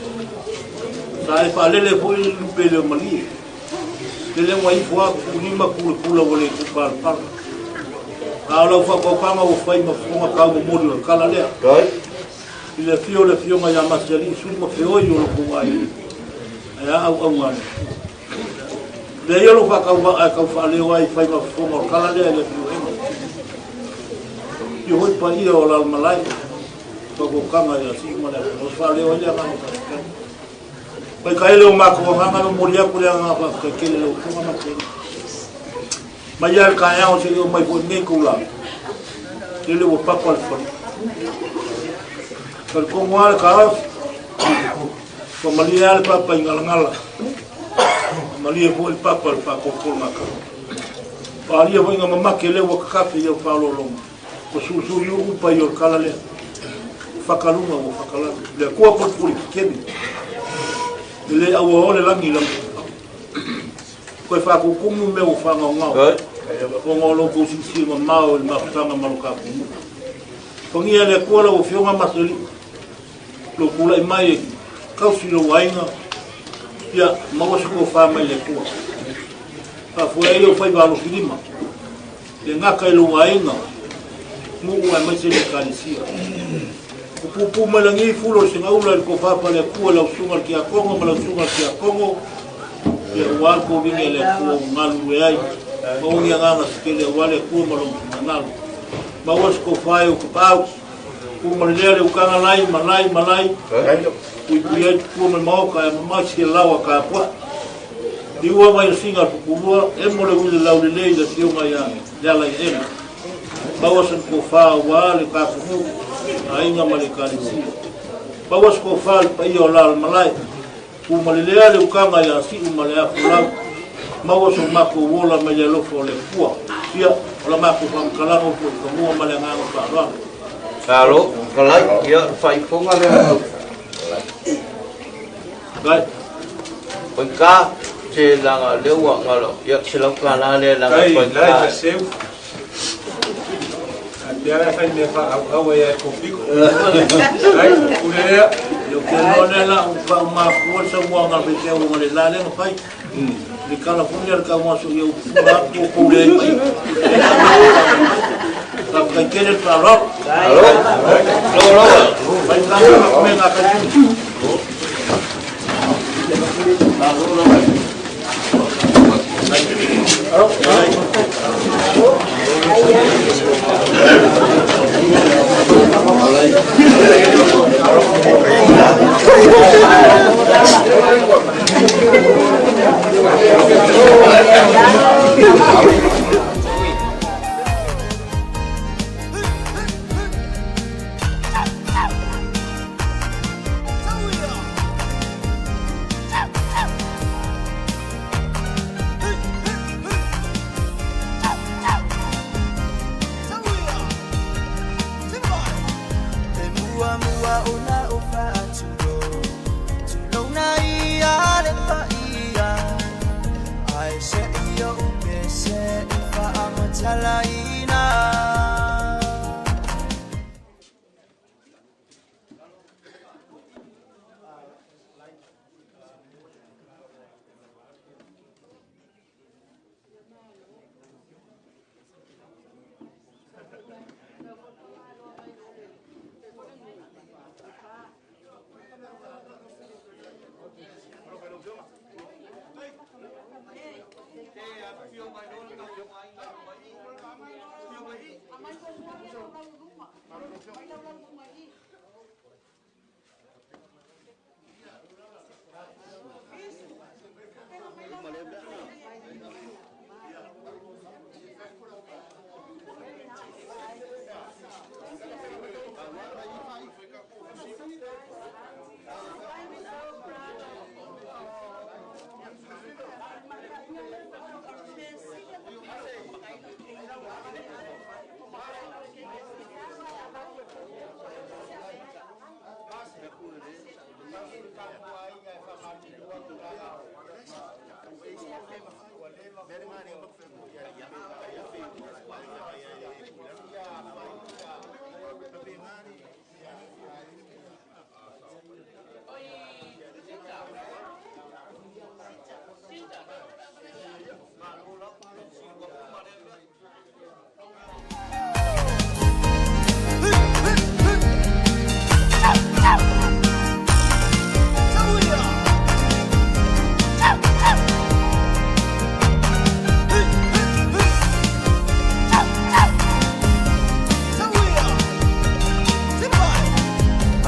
Speaker 9: Sa e faalele foi le lupe le o malie. Lele ua ifo a kuulima kulepula ua le kupalapala. A o lau faukaukaga ua fai ma fofoga tau momoli o le kala lea. I le afio o le afioga ia Masialii Suli ma Feoi o lo kou aiga. Ae a auauna a le Atua. Lea ia lou faatauvaa e tau faaleo ai fai ma fofoga o le kala lea i le afio ema. Afio hoi paia o Lalomalae, faukaukaga ia Siu ma le Atua. O se faaleo ai le agaga faafetai. Mai ka ele o matou agaga momoli atu le agaga faafetai tele i lau Afioga Masialii. Mai lava i le taeao seia oo mai foi i lenei itula, lele ua papa le fale. Talitonu lava le taofi, ua malie lava le papa i galagala, ua malie foi le papa i le faatolotologatala. Ua alia foi na mamake lea ua tatafe i au faaoloologa, ua sulusuluiuu upa i o le kala lea. Ua fakaluga ua fakalalo. Le Atua pulupuli kekeni, e le aua o le lagi i lagi. Toe faakukumu mea ua faagaogao, ona o lo outou silasila mamao i le mafutaga ma lo tatou nuu. Pagia e le Atua lau Afioga Maselii, lou tulai mai e tausi lou aiga, ia maua se tofa mai le Atua. Faafoe ai ou faiva alofilima, le gata i lou aiga, nuu aemaise le Ekalesia. Ua pupuu mai lagi fulo o le segaula i le tofa faale-Atua i lau susuga i le Tiakono ma lau susuga i le Tiakono, ia ua alu kou viga i le Atua ua galulue ai, maua ni agaga se tele aua le Atua ma lona finagalo. Maua se tofa e ou tapaau, tu ma le lea le ukaga lai ma lai ma lai, puipui ai tua ma le maoka e mamai se lawa tapuai. Liua mai o singa al pupulua, emo le uila laulelei i le afioga ia Lealaiaega. Maua se tofa aua le tatou nuu, aiga ma le Ekalesia. Maua se tofa i le paia o Laalmalae, tu ma le lea le ukaga ia Siu ma le Afolau. Maua so matou ola mai le alofa o le Atua. Ia, o la matou faamatalaga ua foi i fanua ma le agaga faaaloalo.
Speaker 11: Malo, fetalai, ia, o le faaipoga lea. Gai. Oi ka, te langa lea ua ngalo, ia $100 lea langa
Speaker 15: Kai,
Speaker 11: pai
Speaker 15: lai
Speaker 11: ka.
Speaker 15: sa seu. A pea la fai mea faaauau ai e kopiko. Ai, ule lea.
Speaker 9: Io ke loa lea la u fa mafua le saunoaga a le faifeau ona le la lea na fai. Le California le taumaso ia upufua atu o kou leai mai. Faafetai tele le faaaloalo.
Speaker 11: Alo. Loa loa.
Speaker 9: Fai tanga ma mea ngā kai.
Speaker 1: talaina.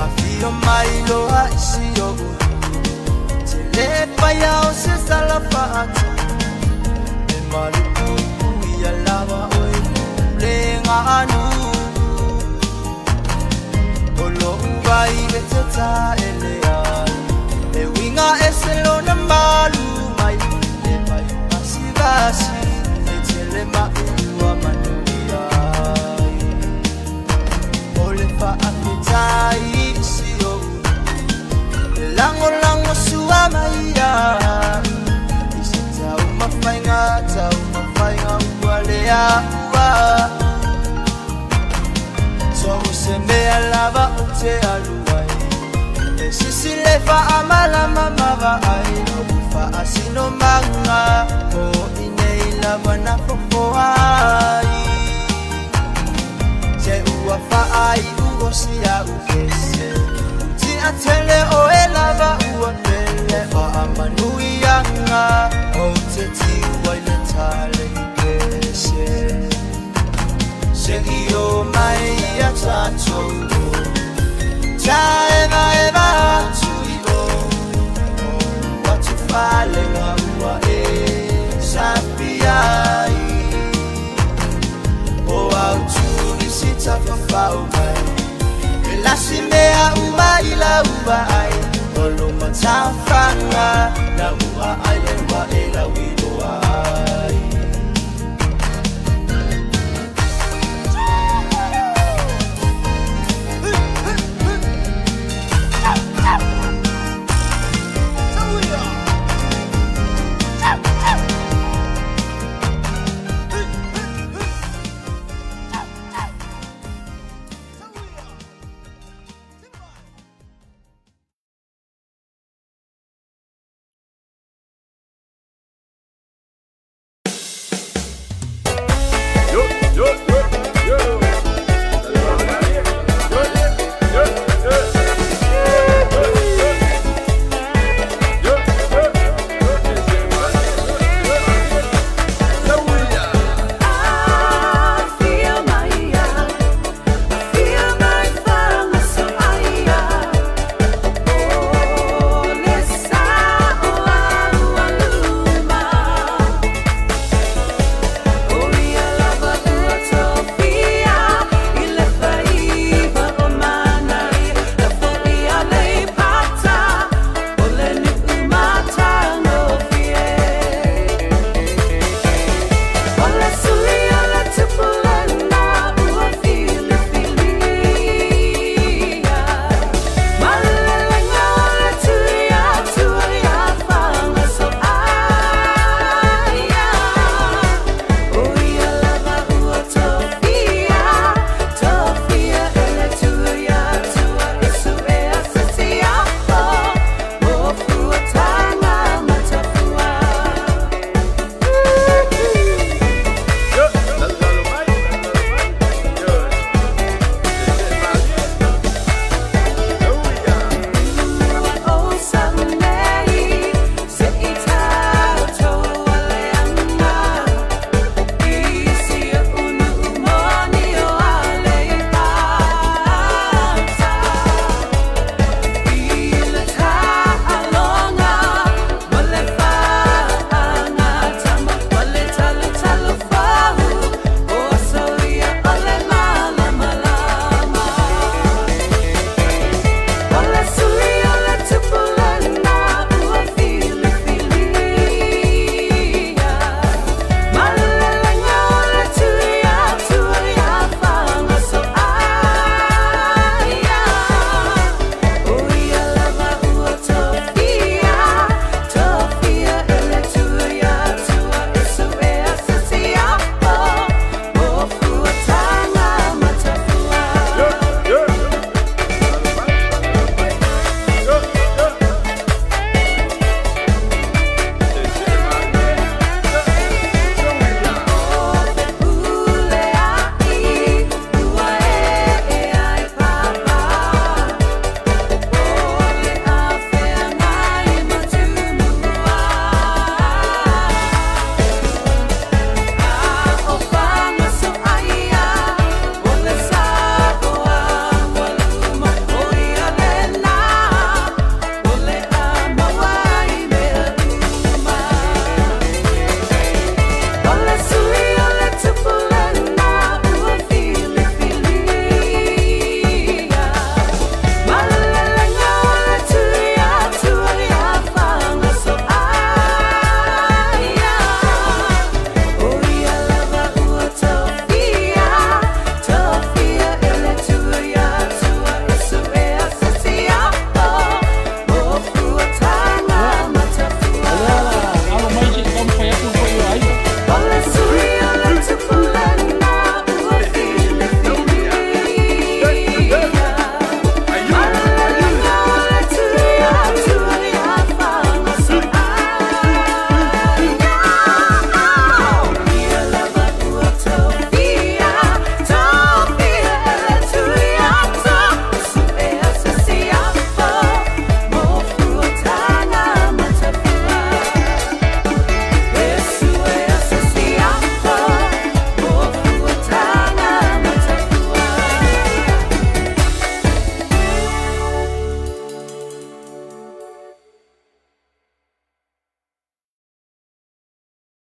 Speaker 1: Afio mai loa i si o'u Te le paia o se sala faatu E malupuipui ia lava oe le ganu O lo'u vai e te taelea E uiga ese lona malu mai Le vai vasivasi e tele ma'ua manuia ai O le faafetai i si o'u E lagolago sua mai ia I se taumafaiga taumafaiga ua lea ua So se mea lava o te alu ai E sisi le faamalamama vaai Lo'u faasinomaga Mo i nei lava na fofoa ai Se ua faai'u o sia'u kese Ti'atele oe lava ua pele Faamanuiaga Ou te tiu ai le tale i pese Se i o mai ia tatou Taevaeva atu i o O atu falega ua e sapi ai O au tuli si tafafao mai E lasi mea uma i lau vaai O lo matafaga Na